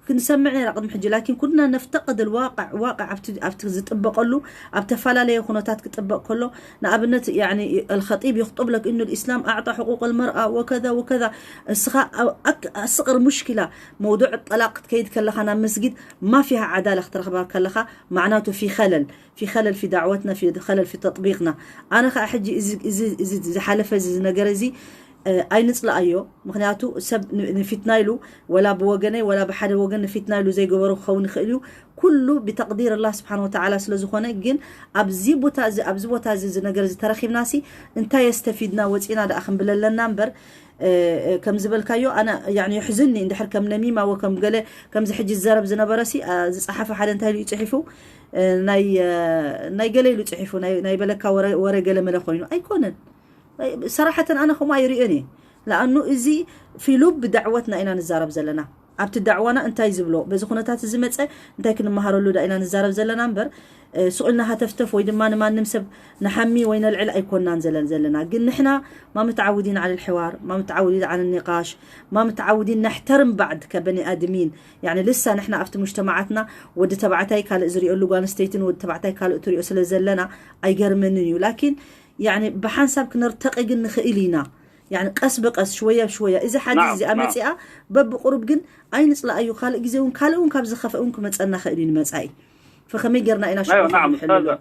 ክንሰምዕ ነይራ ቅድሚ ሕጂ። ላኪን ኩልና ነፍተቅድ ልዋቅዕ ዋቅዕ ኣብቲ ኣብቲ ዝጥበቀሉ ኣብ ተፈላለየ ኩነታት ክጥበቅ ከሎ ንኣብነት ያኒ الخطيب يخطب لك إنه الإسلام أعطى حقوق المرأة وكذا وكذا። እስኻ ኣብ ኣክ-፣ ኣስቅር ሙሽኪላ መውዱዕ ጠላቅ ክትከይድ ከለኻ ናብ መስጊድ ما فيها عدالة ክትረኽባ ከለኻ معناته في خلل في خلل في دعوتنا في خلل في تطبيقنا። ኣነ ከኣ ሕጂ እዚ እዚ እዚ ዝሓለፈ እዚ ነገር እዚ ኣይንጽላኣዮ። ምክንያቱ ሰብ ን-፣ ንፊትና ኢሉ ወላ ብወገነይ ወላ ብሓደ ወገን ንፊትና ኢሉ ዘይገበሮ ክኸውን ይኽእል እዩ። ኩሉ ብተቅዲር ኣላህ ስብሓን ወተዓላ ስለ ዝኾነ፣ ግን ኣብዚ ቦታ እዚ ኣብዚ ቦታ እዚ እዚ ነገር እዚ ተረኺብናሲ እንታይ የስተፊድና ወፂና ደኣ ክንብል ኣለና እምበር፣ እ፣ እ፣ ከም ዝበልካዮ ኣነ ያኒ የሕዝኒ እንድሕር ከም ነሚማ ወ ከም ገለ ከምዚ ሕጂ ዝዘረብ ዝነበረሲ፣ እ፣ ዝፀሓፈ ሓደ እንታይ ኢሉ እዩ ፅሒፉ፣ እ፣ ናይ እ፣ ናይ ገለ ኢሉ ፅሒፉ ናይ ናይ በለካ ወረ ወረ ገለ መለ ኮይኑ ኣይኮነን። ሰራሐተን ኣነ ከምኡ ኣይርእዮን እየ። ለኣኑ እዚ ፊ ሉብ ዳዕወትና ኢና ንዛረብ ዘለና። ኣብቲ ዳዕዋና እንታይ ዝብሎ በዚ ኩነታት እዚ መፀ እንታይ ክንመሃረሉ ዳ ኢና ንዛረብ ዘለና እምበር፣ እ፣ ስቕ ኢልና ሃተፍተፍ ወይ ድማ ንማንም ሰብ ንሓሚ ወይ ነልዕል ኣይኮናን ዘለን ዘለና። ግን ንሕና ما متعودين على الحوار، ما متعودين على النقاش، ما متعودين نحترم بعض كبني آدمين. يعني لسه نحن ኣብቲ مجتمعاتنا ወዲ ተባዕታይ ካልእ ዝርእየሉ ጓል ኣንስተይትን ወዲ ተባዕታይ ካልእ ትርእዮ ስለ ዘለና ኣይገርመንን እዩ። ላኪን يعني ብሓንሳብ ክነርተቂ ግን ንኽእል ኢና። يعني ቀስ ብቀስ ሽወያ ብሽወያ እዚ ሓዲ نعم እዚኣ نعم መፂኣ በብቁሩብ ግን ኣይንፅላኣዩ። ካልእ ግዜ እውን ካልእ እውን ካብ ዝኸፍእ እውን ክመፀና ኽእል እዩ ንመፃኢ። ፈኸመይ ጌርና ኢና أيوة ሽወያ نعم ክንሕልሎ? أستاذة.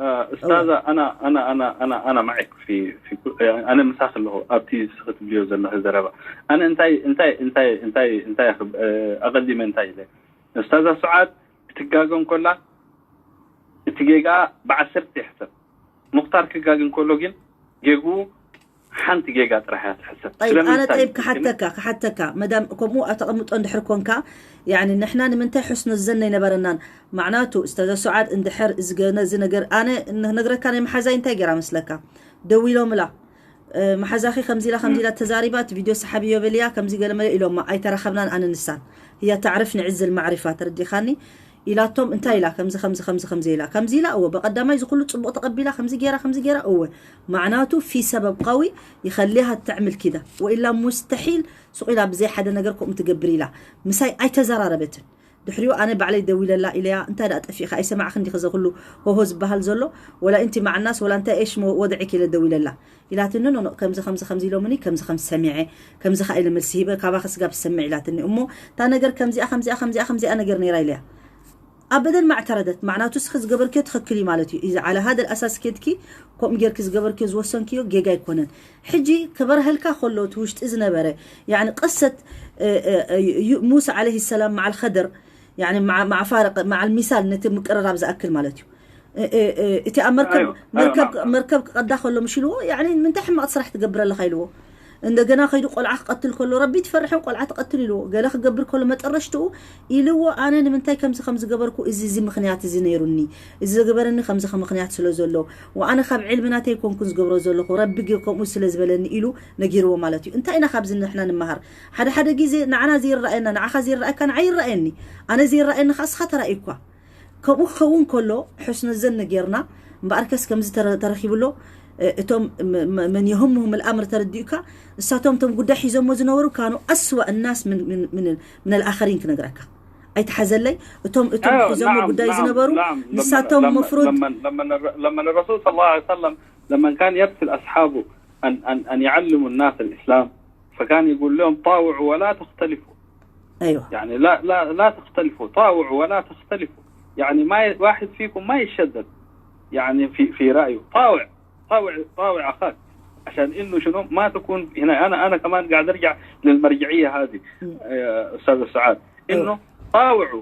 آه، أستاذة، أنا أنا أنا أنا أنا معك في في كل، يعني أنا مساخ له أبتي سخت بليو زلنا هزربا. أنا انتي انتي انتي انتي انتي أخب، آه، أقدم انتي له. أستاذة سعاد بتقاقم كلها እቲ ጌጋ ብዓሰርተ ይሕሰብ። ሙኽታር ክጋግን ከሎ ግን ጌግኡ ሓንቲ ጌጋ ጥራሕ እያ ትሕሰብ። ጠይብ፣ ኣነ ስለምንታይ ጠይብ ግን ክሓተካ ክሓተካ መዳም ከምኡ ኣተቐምጦ እንድሕር ኮንካ፣ ያኒ ንሕና ንምንታይ ሕስኖ ዘን ኣይነበረናን? ማዕናቱ ኡስታዛ ሱዓድ እንድሕር እዚ ገ-፣ ነዚ ነገር ኣነ ነግረካ ናይ መሓዛይ እንታይ ገይራ መስለካ? ደዊሎምላ እ፣ መሓዛኺ ከምዚ ኢላ ከምዚ ኢላ ተዛሪባ እቲ ቪድዮ ሰሓብዮ በልያ ከምዚ ገለ መለ ኢሎማ ኣይተራኸብናን ኣነ ንሳን። هي تعرفني عز المعرفة ተረዲኻኒ? ኢላቶም እንታይ ኢላ ከምዚ ከምዚ ከምዚ ከምዚ ኢላ ከምዚ ኢላ እወ በቀዳማይ እዚ ኩሉ ጽቡቕ ተቐቢላ ከምዚ ገይራ ከምዚ ገይራ እወ ማዕናቱ في سبب قوي يخليها تعمل كده وإلا مستحيل ሱቕ ኢላ ብዘይ ሓደ ነገር ከምኡ ትገብር ኢላ ምሳይ ኣይተዘራረበትን። ድሕሪኡ ኣነ ባዕለይ ደዊለላ ኢለያ እንታይ ደኣ ጠፊእካ ኣይሰማዕክን ዲኺ ዘኹሉ ሆሆ ዝበሃል ዘሎ ወላ እንቲ ማዕናስ ወላ እንታይ ኤሽ ወድዒክ ኢለ ደዊለላ ኢላትኒ ኖኖ ከምዚ ከምዚ ከምዚ ኢሎምኒ ከምዚ ከምዚ ሰሚዐ ከምዚ ከኣ ኢለ መልሲ ሂበ ካባኺ ስጋብ ዝሰምዕ ኢላትኒ እሞ እታ ነገር ከምዚኣ ከምዚኣ ከምዚኣ ከምዚኣ ነገር ነይራ ኢለያ ኣበደን ማዕተረደት ማዕናቱ እስኺ ዝገበርክዮ ትኽክል እዩ ማለት እዩ እዚ على هذا الأساس ኬድኪ ከምኡ ጌርኪ ዝገበርክዮ ዝወሰንክዮ ጌጋ ኣይኮነን ሕጂ ክበርሀልካ ከሎ እቲ ውሽጢ ዝነበረ ያኒ ቅሰት ሙሳ عليه السلام مع الخضر يعني مع مع فارق مع المثال ነቲ ምቅርራብ ዝኣክል ማለት እዩ እቲ ኣብ መርከብ መርከብ መርከብ ክቀዳ ከሎ ምሽ ኢልዎ يعني ምንታይ ሕማቅ ስራሕ ትገብር ኣለካ ኢልዎ እንደገና ከይዱ ቆልዓ ክቀትል ከሎ ረቢ ትፈርሕን ቆልዓ ትቀትል ኢልዎ ገለ ክገብር ከሎ መጠረሽትኡ ኢልዎ ኣነ ንምንታይ ከምዚ ከም ዝገበርኩ እዚ እዚ ምኽንያት እዚ ነይሩኒ እዚ ዝገበረኒ ከምዚ ከም ምኽንያት ስለ ዘሎ ወኣነ ካብ ዕልሚ ናተይ ኮንኩን ዝገብሮ ዘለኹ ረቢ ግ- ከምኡ ስለ ዝበለኒ ኢሉ ነጊርዎ ማለት እዩ እንታይ ኢና ካብዚ ንሕና ንመሃር ሓደ ሓደ ግዜ ንዓና ዘይረኣየና ንዓኻ ዘይረኣየካ ንዓ ይረኣየኒ ኣነ ዘይረኣየኒ ከዓ እስኻ ተራእዩኳ ከምኡ ክኸውን ከሎ ሕስኖ ዘን ነጌርና እምበኣርከስ ከምዚ ተረ- ተረኺብሎ እ- እቶም ም- ም- መን የህሙሁም الأمر ተረዲኡካ እሳቶም እቶም ጉዳይ ሒዞሞ ዝነበሩ ካኑ أسوأ الناس من من من من الآخرين ክነግረካ ኣይትሓዘለይ እቶም እቶም أيوة ሒዞሞ نعم ጉዳይ نعم ዝነበሩ نعم لما ንሳቶም لما مفروض لما لما الر- لما الرسول صلى الله عليه وسلم لما كان يرسل أصحابه أن أن أن يعلموا الناس الإسلام فكان يقول لهم طاوعوا ولا تختلفوا أيوة يعني لا لا لا تختلفوا طاوعوا ولا تختلفوا يعني ما ي- واحد فيكم ما يشدد يعني في في رأيه طاوع طاوع طاوع أخاك عشان إنه شنو ما تكون هنا أنا أنا كمان قاعد أرجع للمرجعية هذه م. آه، أستاذ سعاد إنه أيوة طاوعوا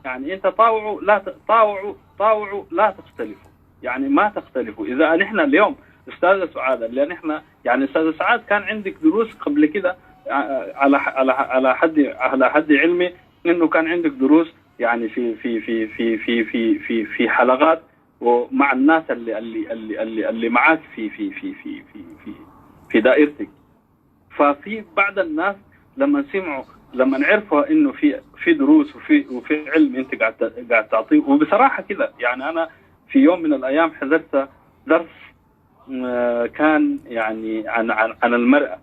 يعني أنت طاوعوا لا ت- طاوعوا طاوعوا لا تختلفوا يعني ما تختلفوا إذا نحن اليوم أستاذة سعاد اللي نحن يعني أستاذة سعاد كان عندك دروس قبل كده آه، على ح- على ح- على حد على حد علمي إنه كان عندك دروس يعني في في في في في في في في حلقات ومع الناس اللي اللي اللي اللي, اللي معاك في في في في في في في دائرتك ففي بعض الناس لما سمعوا لما عرفوا انه في في دروس وفي وفي علم انت قاعد ت- قاعد تعطيه وبصراحه كده يعني انا في يوم من الأيام حضرت درس، آه، كان يعني عن عن عن المرأة،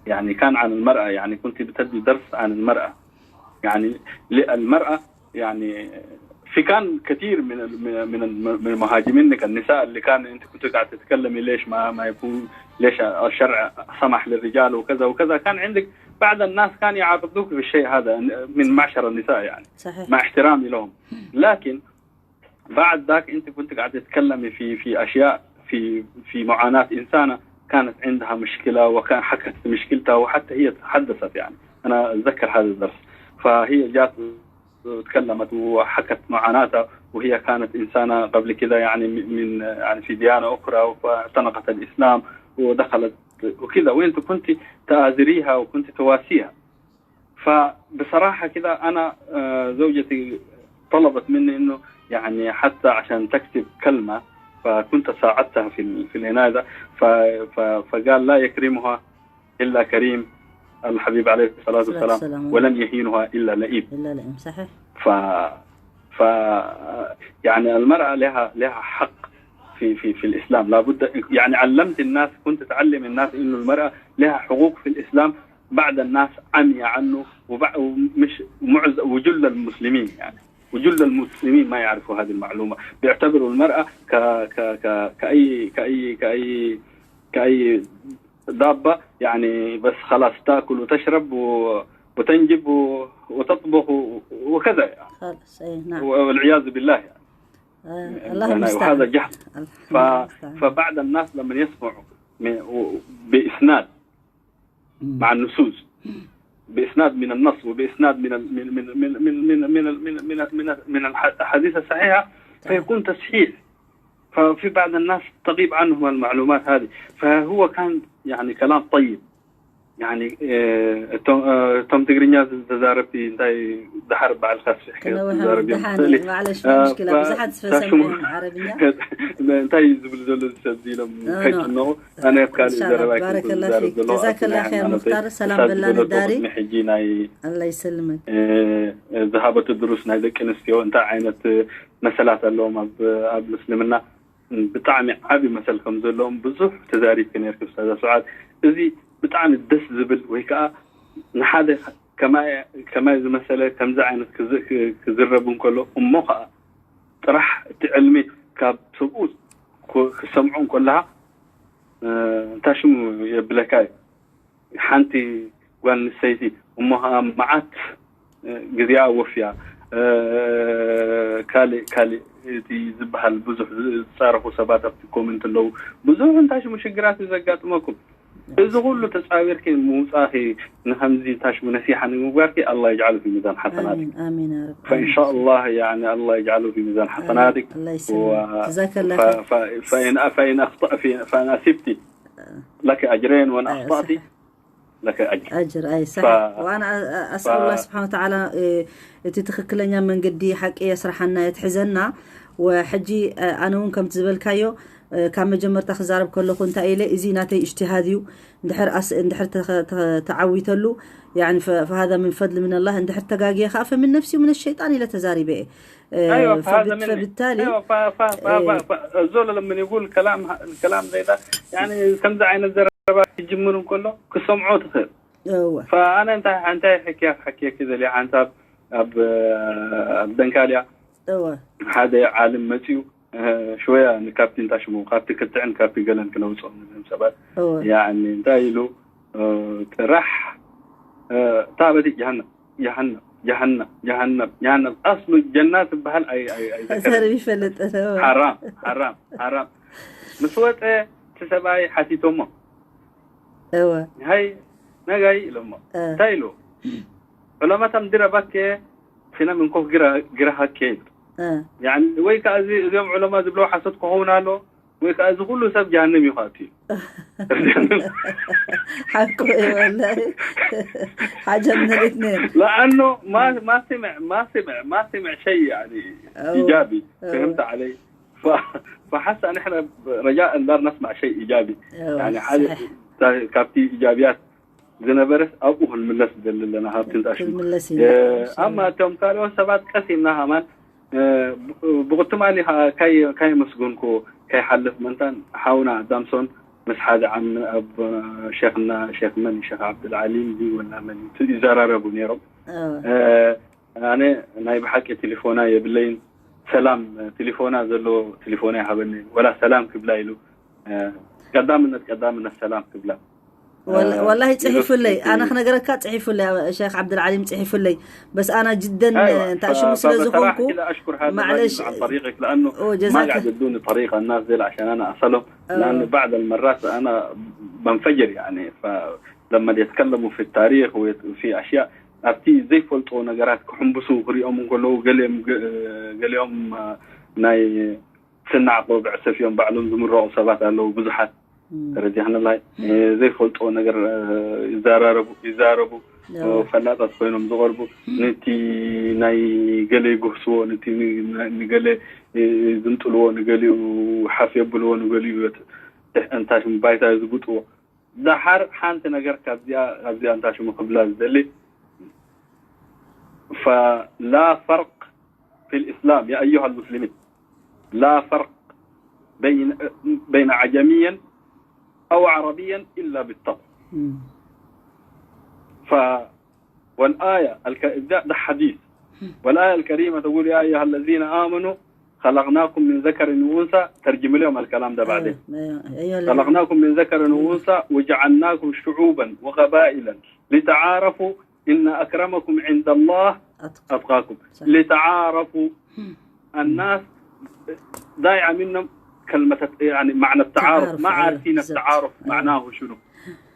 يعني كان عن المرأة، يعني كنت بتدي درس عن المرأة، يعني للمرأة، يعني في كان كثير من ال- من من ال- من المهاجمين النساء اللي كان انت كنت قاعد تتكلمي ليش ما ما يكون، ليش الشرع سمح للرجال وكذا وكذا، كان عندك بعض الناس كان يعارضوك في الشيء هذا من معشر النساء، يعني صحيح. مع احترامي لهم. لكن بعد ذاك انت كنت قاعد تتكلمي في في اشياء، في في معاناة انسانة كانت عندها مشكلة، وكان حكت مشكلتها، وحتى هي تحدثت، يعني انا اتذكر هذا الدرس. فهي جات وتكلمت وحكت معاناتها، وهي كانت انسانة قبل كده يعني من يعني في ديانة اخرى، فاعتنقت الاسلام ودخلت وكذا، وانت كنت تآزريها وكنت تواسيها. فبصراحة كده أنا، آه، زوجتي طلبت مني إنه يعني حتى عشان تكتب كلمة، فكنت ساعدتها في ال- في العناية ده. ف- ف- فقال: "لا يكرمها إلا كريم، الحبيب عليه الصلاة والسلام، والسلام. ولن يهينها إلا لئيم". إلا لئيم، صحيح. ف ف يعني المرأة لها لها حق في في في الإسلام، لابد، يعني علمت الناس، كنت تعلم الناس إنه المرأة لها حقوق في الإسلام. بعض الناس عمي عنه، وبع- ومش معز وجل المسلمين، يعني وجل المسلمين ما يعرفوا هذه المعلومة، بيعتبروا المرأة ك ك ك كأي كأي كأي كأي دابة، يعني بس خلاص تأكل وتشرب و وتنجب و- وتطبخ و- وكذا، يعني. خلاص، اي، نعم. والعياذ بالله، يعني. آه، الله يعني، المستعان. وهذا جهل. الله ف... المستعان. فبعض الناس لما يسمعوا من... و- بإسناد مع النصوص، بإسناد من النص، وبإسناد من ال... من من من من من من من من من من الأحاديث الصحيحة، فيكون تصحيح. ففي بعض الناس تغيب عنهم المعلومات هذه، فهو كان يعني كلام طيب. يعني، آه، توم، آه، توم تقرينيا زداربتي انتاي دحر بعد الخاص في حكاية كنوهم زداربتي دحاني، مثلي. معلش، ما آه، مشكلة، ف- بزحت في تاشمو- سمعين عربية. انتاي زبل زول السبزي لم آه، كيف نو. انه انا إن يبقى شاء الله. زرباك بارك الله زرب فيك. دلو جزاك الله خير أنا مختار. سلام أستاذ بلان دلو الداري. محجي ناي الله يسلمك. آه، ذهابة الدروس ناي دك انستيو انت عينة مسألة اللهم اب اب مسلمنا. ብጣዕሚ ዓቢ መሰል ከም ዘለዎም ብዙሕ ተዛሪብኪ ነርኪ ኡስታዛ ሱዓድ። እዚ ብጣዕሚ ደስ ዝብል ወይ ከዓ ንሓደ ከማይ ከማይ ዝመሰለ ከምዚ ዓይነት ክዝ- ክዝረብ እንከሎ እሞ ከዓ ጥራሕ እቲ ዕልሚ ካብ ሰብኡ ክሰምዖ እንከለካ እንታይ ሽሙ የብለካ እዩ። ሓንቲ ጓል ኣንስተይቲ እሞ ከዓ መዓት ግዜኣ ወፍያ ካልእ ካልእ እቲ ዝበሃል ብዙሕ ዝፃረፉ ሰባት ኣብቲ ኮመንት ኣለዉ። ብዙሕ እንታይ ሽሙ ሽግራት እዩ ዘጋጥመኩም። እዚ ኩሉ ተፃዊርኪ ምውፃእኪ ንከምዚ እንታይ ሽሙ ነሲሓ ንምግባርኪ ኣላ ይጅዓሉ ፊ ሚዛን ሓሰናትኪ። ፈኢንሻላህ ያኒ ኣላ ይጅዓሉ ፊ ሚዛን ሓሰናትክ። ፈኢን ኣኽጠእቲ ፈኢን ኣሲብቲ ለኪ ኣጅረይን ወን ኣኽጠእቲ ለከ ኣጅር። ኣጅር ኣይ ሳሕ። ወኣና ኣስኣሉላ ስብሓን ወተዓላ እቲ ትኽክለኛ መንገዲ ሓቂ የስርሓና የትሕዘና። ወሕጂ ኣነ እውን ከምቲ ዝበልካዮ ካብ መጀመርታ ክዛረብ ከለኹ እንታይ ኢለ እዚ ናተይ እጅትሃድ እዩ። እንድሕር ተዓዊተሉ فهذا من فضل من الله، እንድሕር ተጋግየ ከዓ فمن نفسي ومن الشيطان ኢለ ተዛሪበ እየ። فبالتالي እዞ ለምን ይጉል ከላም ከላም ዘይዳ ከምዚ ዓይነት ዘረባ ክጅምር እንከሎ ክሰምዖ ትኽእል። ኣነ እንታይ እንታይ ሕክያ ሕክየኪ ዘልያ ሓንሳብ ኣብ ኣብ ደንካልያ ሓደ ዓለም መፅኡ ሽወያ ንካብቲ እንታይ ሽሙ ካብቲ ክትዕን ካብቲ ገለን ክነውፅኦም ንብሎም ሰባት ያኒ እንታይ ኢሉ ጥራሕ ታበቲ ጀሃነም ጀሃነም ጀሃነም ጀሃነም ጀሃነም ኣስሉ ጀና ትበሃል ኣይ ኣይ ኣይ ዘርብ ይፈልጥ ሓራም ሓራም ሓራም ምስ ወፀ እቲ ሰብኣይ ሓቲቶሞ እወ ሃይ ነጋይ ኢሎሞ እንታይ ኢሉ ዑለማታ ምድረ ባኬ ፊና ምንኮፍ ግራ ግራ ሃኬ ያኒ ወይ ከዓ እዚ እዚኦም ዑለማ ዝብለው ሓሶት ክኸውን ኣሎ ወይ ከዓ እዚ ኩሉ ሰብ ጀሃነም እዩ ከኣቱ እዩ ሓቁ እዩ ወላሂ ሓጀ ምን الاثنين لأنه ما ما سمع ما سمع ما سمع شيء يعني إيجابي فهمت علي؟ فحتى نحن رجاء دار نسمع شيء إيجابي يعني حاجة ካብቲ إيجابيات ዝነበረስ ኣብኡ ክንምለስ ዝደሊ ኣለና ሃብቲ ንጣሽ ክንምለስ ኢና ኣማ እቶም ካልኦት ሰባት ቀስ ኢልና ሃማን ብቁትማሊ ካይ ካይ መስጎንኮ ካይ ሓልፍ መንታን ሓውና ኣዳምሶን ምስ ሓደ ዓም ኣብ ሸኽና ሸኽ መን ሸኽ ዓብድልዓሊም ዲ ወላ መን ይዘራረቡ ነይሮም። ኣነ ናይ ብሓቂ ቴሌፎና የብለይን። ሰላም ቴሌፎና ዘሎ ቴሌፎና ይሃበኒ ወላ ሰላም ክብላ ኢሉ ቀዳምነት ቀዳምነት ሰላም ክብላ ወላሂ ጽሒፉለይ። ኣነ ክነገረካ ጽሒፉለይ፣ ሸክ ዓብድልዓሊም ጽሒፉለይ። በስ ኣና ጅደን እንታሽሙ ስለ ዝኾንኩ ማዕለሽ ጀዛከ بدون طريقة الناس زي عشان أنا أصلهم لأنه بعض المرات أنا بنفجر يعني فلما يتكلموا في التاريخ وفي أشياء ኣብቲ ዘይፈልጥዎ ነገራት ክሕንብሱ ክሪኦም እንከለዉ ገሊኦም ገሊኦም ናይ ስናዕ ቆብዕ ሰፊኦም ባዕሎም ዝምረቑ ሰባት ኣለዉ ብዙሓት ተረዲሕንላይ ዘይፈልጥዎ ነገር ይዛራረቡ ይዛረቡ ፈላጣት ኮይኖም ዝቐርቡ ነቲ ናይ ገለ ይግህስዎ ነቲ ንገለ ዝምጥልዎ ንገሊኡ ሓፍ የብልዎ ንገሊኡ እንታይ ሽም ባይታ ዝብጥዎ ዳሓር ሓንቲ ነገር ካብዚኣ ካብዚኣ እንታይ ሽሙ ክብላ ዝደሊ فلا فرق في الإسلام يا أيها المسلمين لا فرق بين بين عجميا أو عربيا إلا بالتقوى ف والآية الك... ده, ده حديث والآية الكريمة تقول يا أيها الذين آمنوا خلقناكم من ذكر وأنثى ترجم لهم الكلام ده بعدين أيوة. أيوة. خلقناكم من ذكر وأنثى وجعلناكم شعوبا وقبائل لتعارفوا إن أكرمكم عند الله أتقى. أتقاكم لتعارفوا الناس ضايعة منهم كلمة يعني معنى التعارف تعارف، ما أيوة، عارفين بالضبط. التعارف أيوة. معناه شنو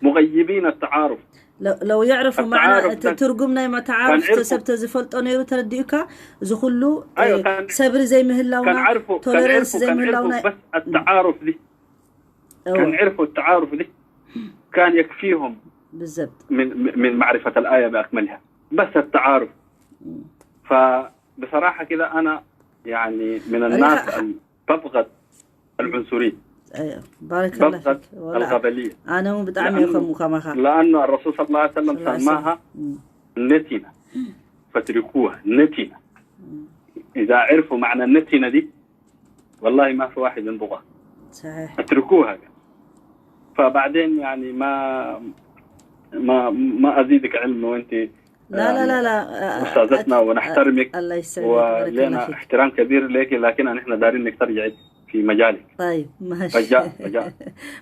مغيبين التعارف لو, لو يعرفوا التعارف معنى ده ترجمنا ما تعارف كان عرفوا. تسبت زفلطون يرو ترديوكا زخلو أيوة، كان- صبر زي مهلاونا كان عرفوا كان tolerance عرفوا زي كان عرفوا مهلاونا بس التعارف دي كان عرفوا التعارف دي كان يكفيهم بالضبط من من معرفة الآية بأكملها بس التعارف فبصراحة كده أنا يعني من الناس ريحة. اللي تبغض العنصرية أيوة. بارك الله تبغض فيك ولا القبلية أنا مو بتعمي لأنه- يخم كما خا لأنه الرسول صلى الله عليه وسلم صلى الله عليه سماها نتنة فاتركوها نتنة إذا عرفوا معنى النتنة دي والله ما في واحد ينطقها صحيح اتركوها فبعدين يعني ما ما ما ازيدك علم وانت لا لا لا لا استاذتنا ونحترمك الله يسعدك بارك الله ولنا فيك احترام كبير لك لكن احنا دارين انك ترجعي في مجالك طيب ماشي رجاء رجاء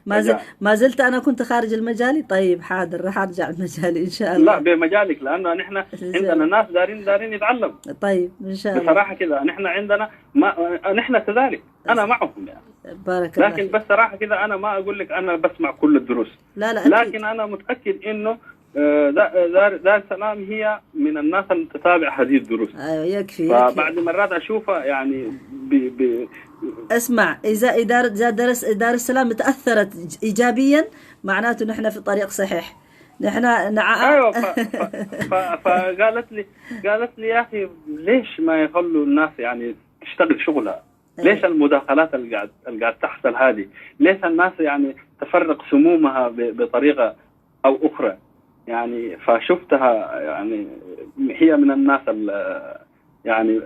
ما زل رجاء. ما زلت انا كنت خارج المجال. طيب حاضر راح ارجع المجال ان شاء الله لا بمجالك لانه نحن عندنا ناس دارين دارين يتعلم طيب ان شاء الله بصراحه كده نحن عندنا ما نحن كذلك انا معهم يعني بارك الله لكن فيك. بس صراحه كده انا ما اقول لك انا بسمع كل الدروس لا لا أكيد. لكن انا متاكد انه آه، دا- دار دار السلام هي من الناس اللي تتابع هذه الدروس ايوه يكفي يكفي فبعض مرات اشوفها يعني ب ب اسمع اذا اداره اذا درس دار السلام تاثرت ايجابيا معناته نحن في الطريق صحيح. نحن نع ايوه ف- ف- ف- فقالت لي قالت لي يا اخي ليش ما يخلوا الناس يعني تشتغل شغلها ليش المداخلات اللي قاعد اللي قاعد تحصل هذه ليش الناس يعني تفرق سمومها ب- بطريقه او اخرى يعني فشفتها يعني هي من الناس ال- يعني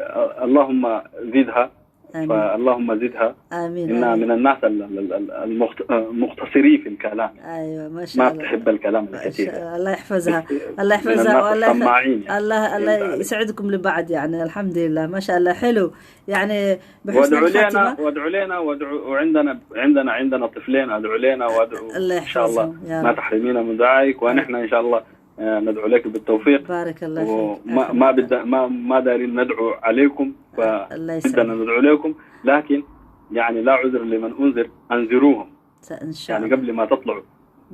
اللهم زدها امين فاللهم زدها امين انها آمين. من الناس ال- ال- ال- المخت- المختصرين في الكلام ايوه ما ما شاء الله بتحب الكلام ما الكثير شاء الله. الله يحفظها بس الله من يحفظها الناس والله يخ- الطماعين يعني. الله الله فهمت علي؟ يسعدكم لبعض يعني الحمد لله ما شاء الله حلو يعني بحسن وادعوا لنا الخاتمة. وادعوا لنا وادعوا وعندنا عندنا عندنا طفلين ادعوا لنا وادعوا الله ان شاء الله يحفظهم يا ما رب. تحرمينا من دعائك ونحن ان شاء الله آه، ندعو لك بالتوفيق بارك الله فيك وما أخي ما محمد. بدنا ما ما دايرين ندعو عليكم الله يسعدك. فبدنا ندعو لكم لكن يعني لا عذر لمن انذر انذروهم ان شاء يعني الله قبل ما تطلعوا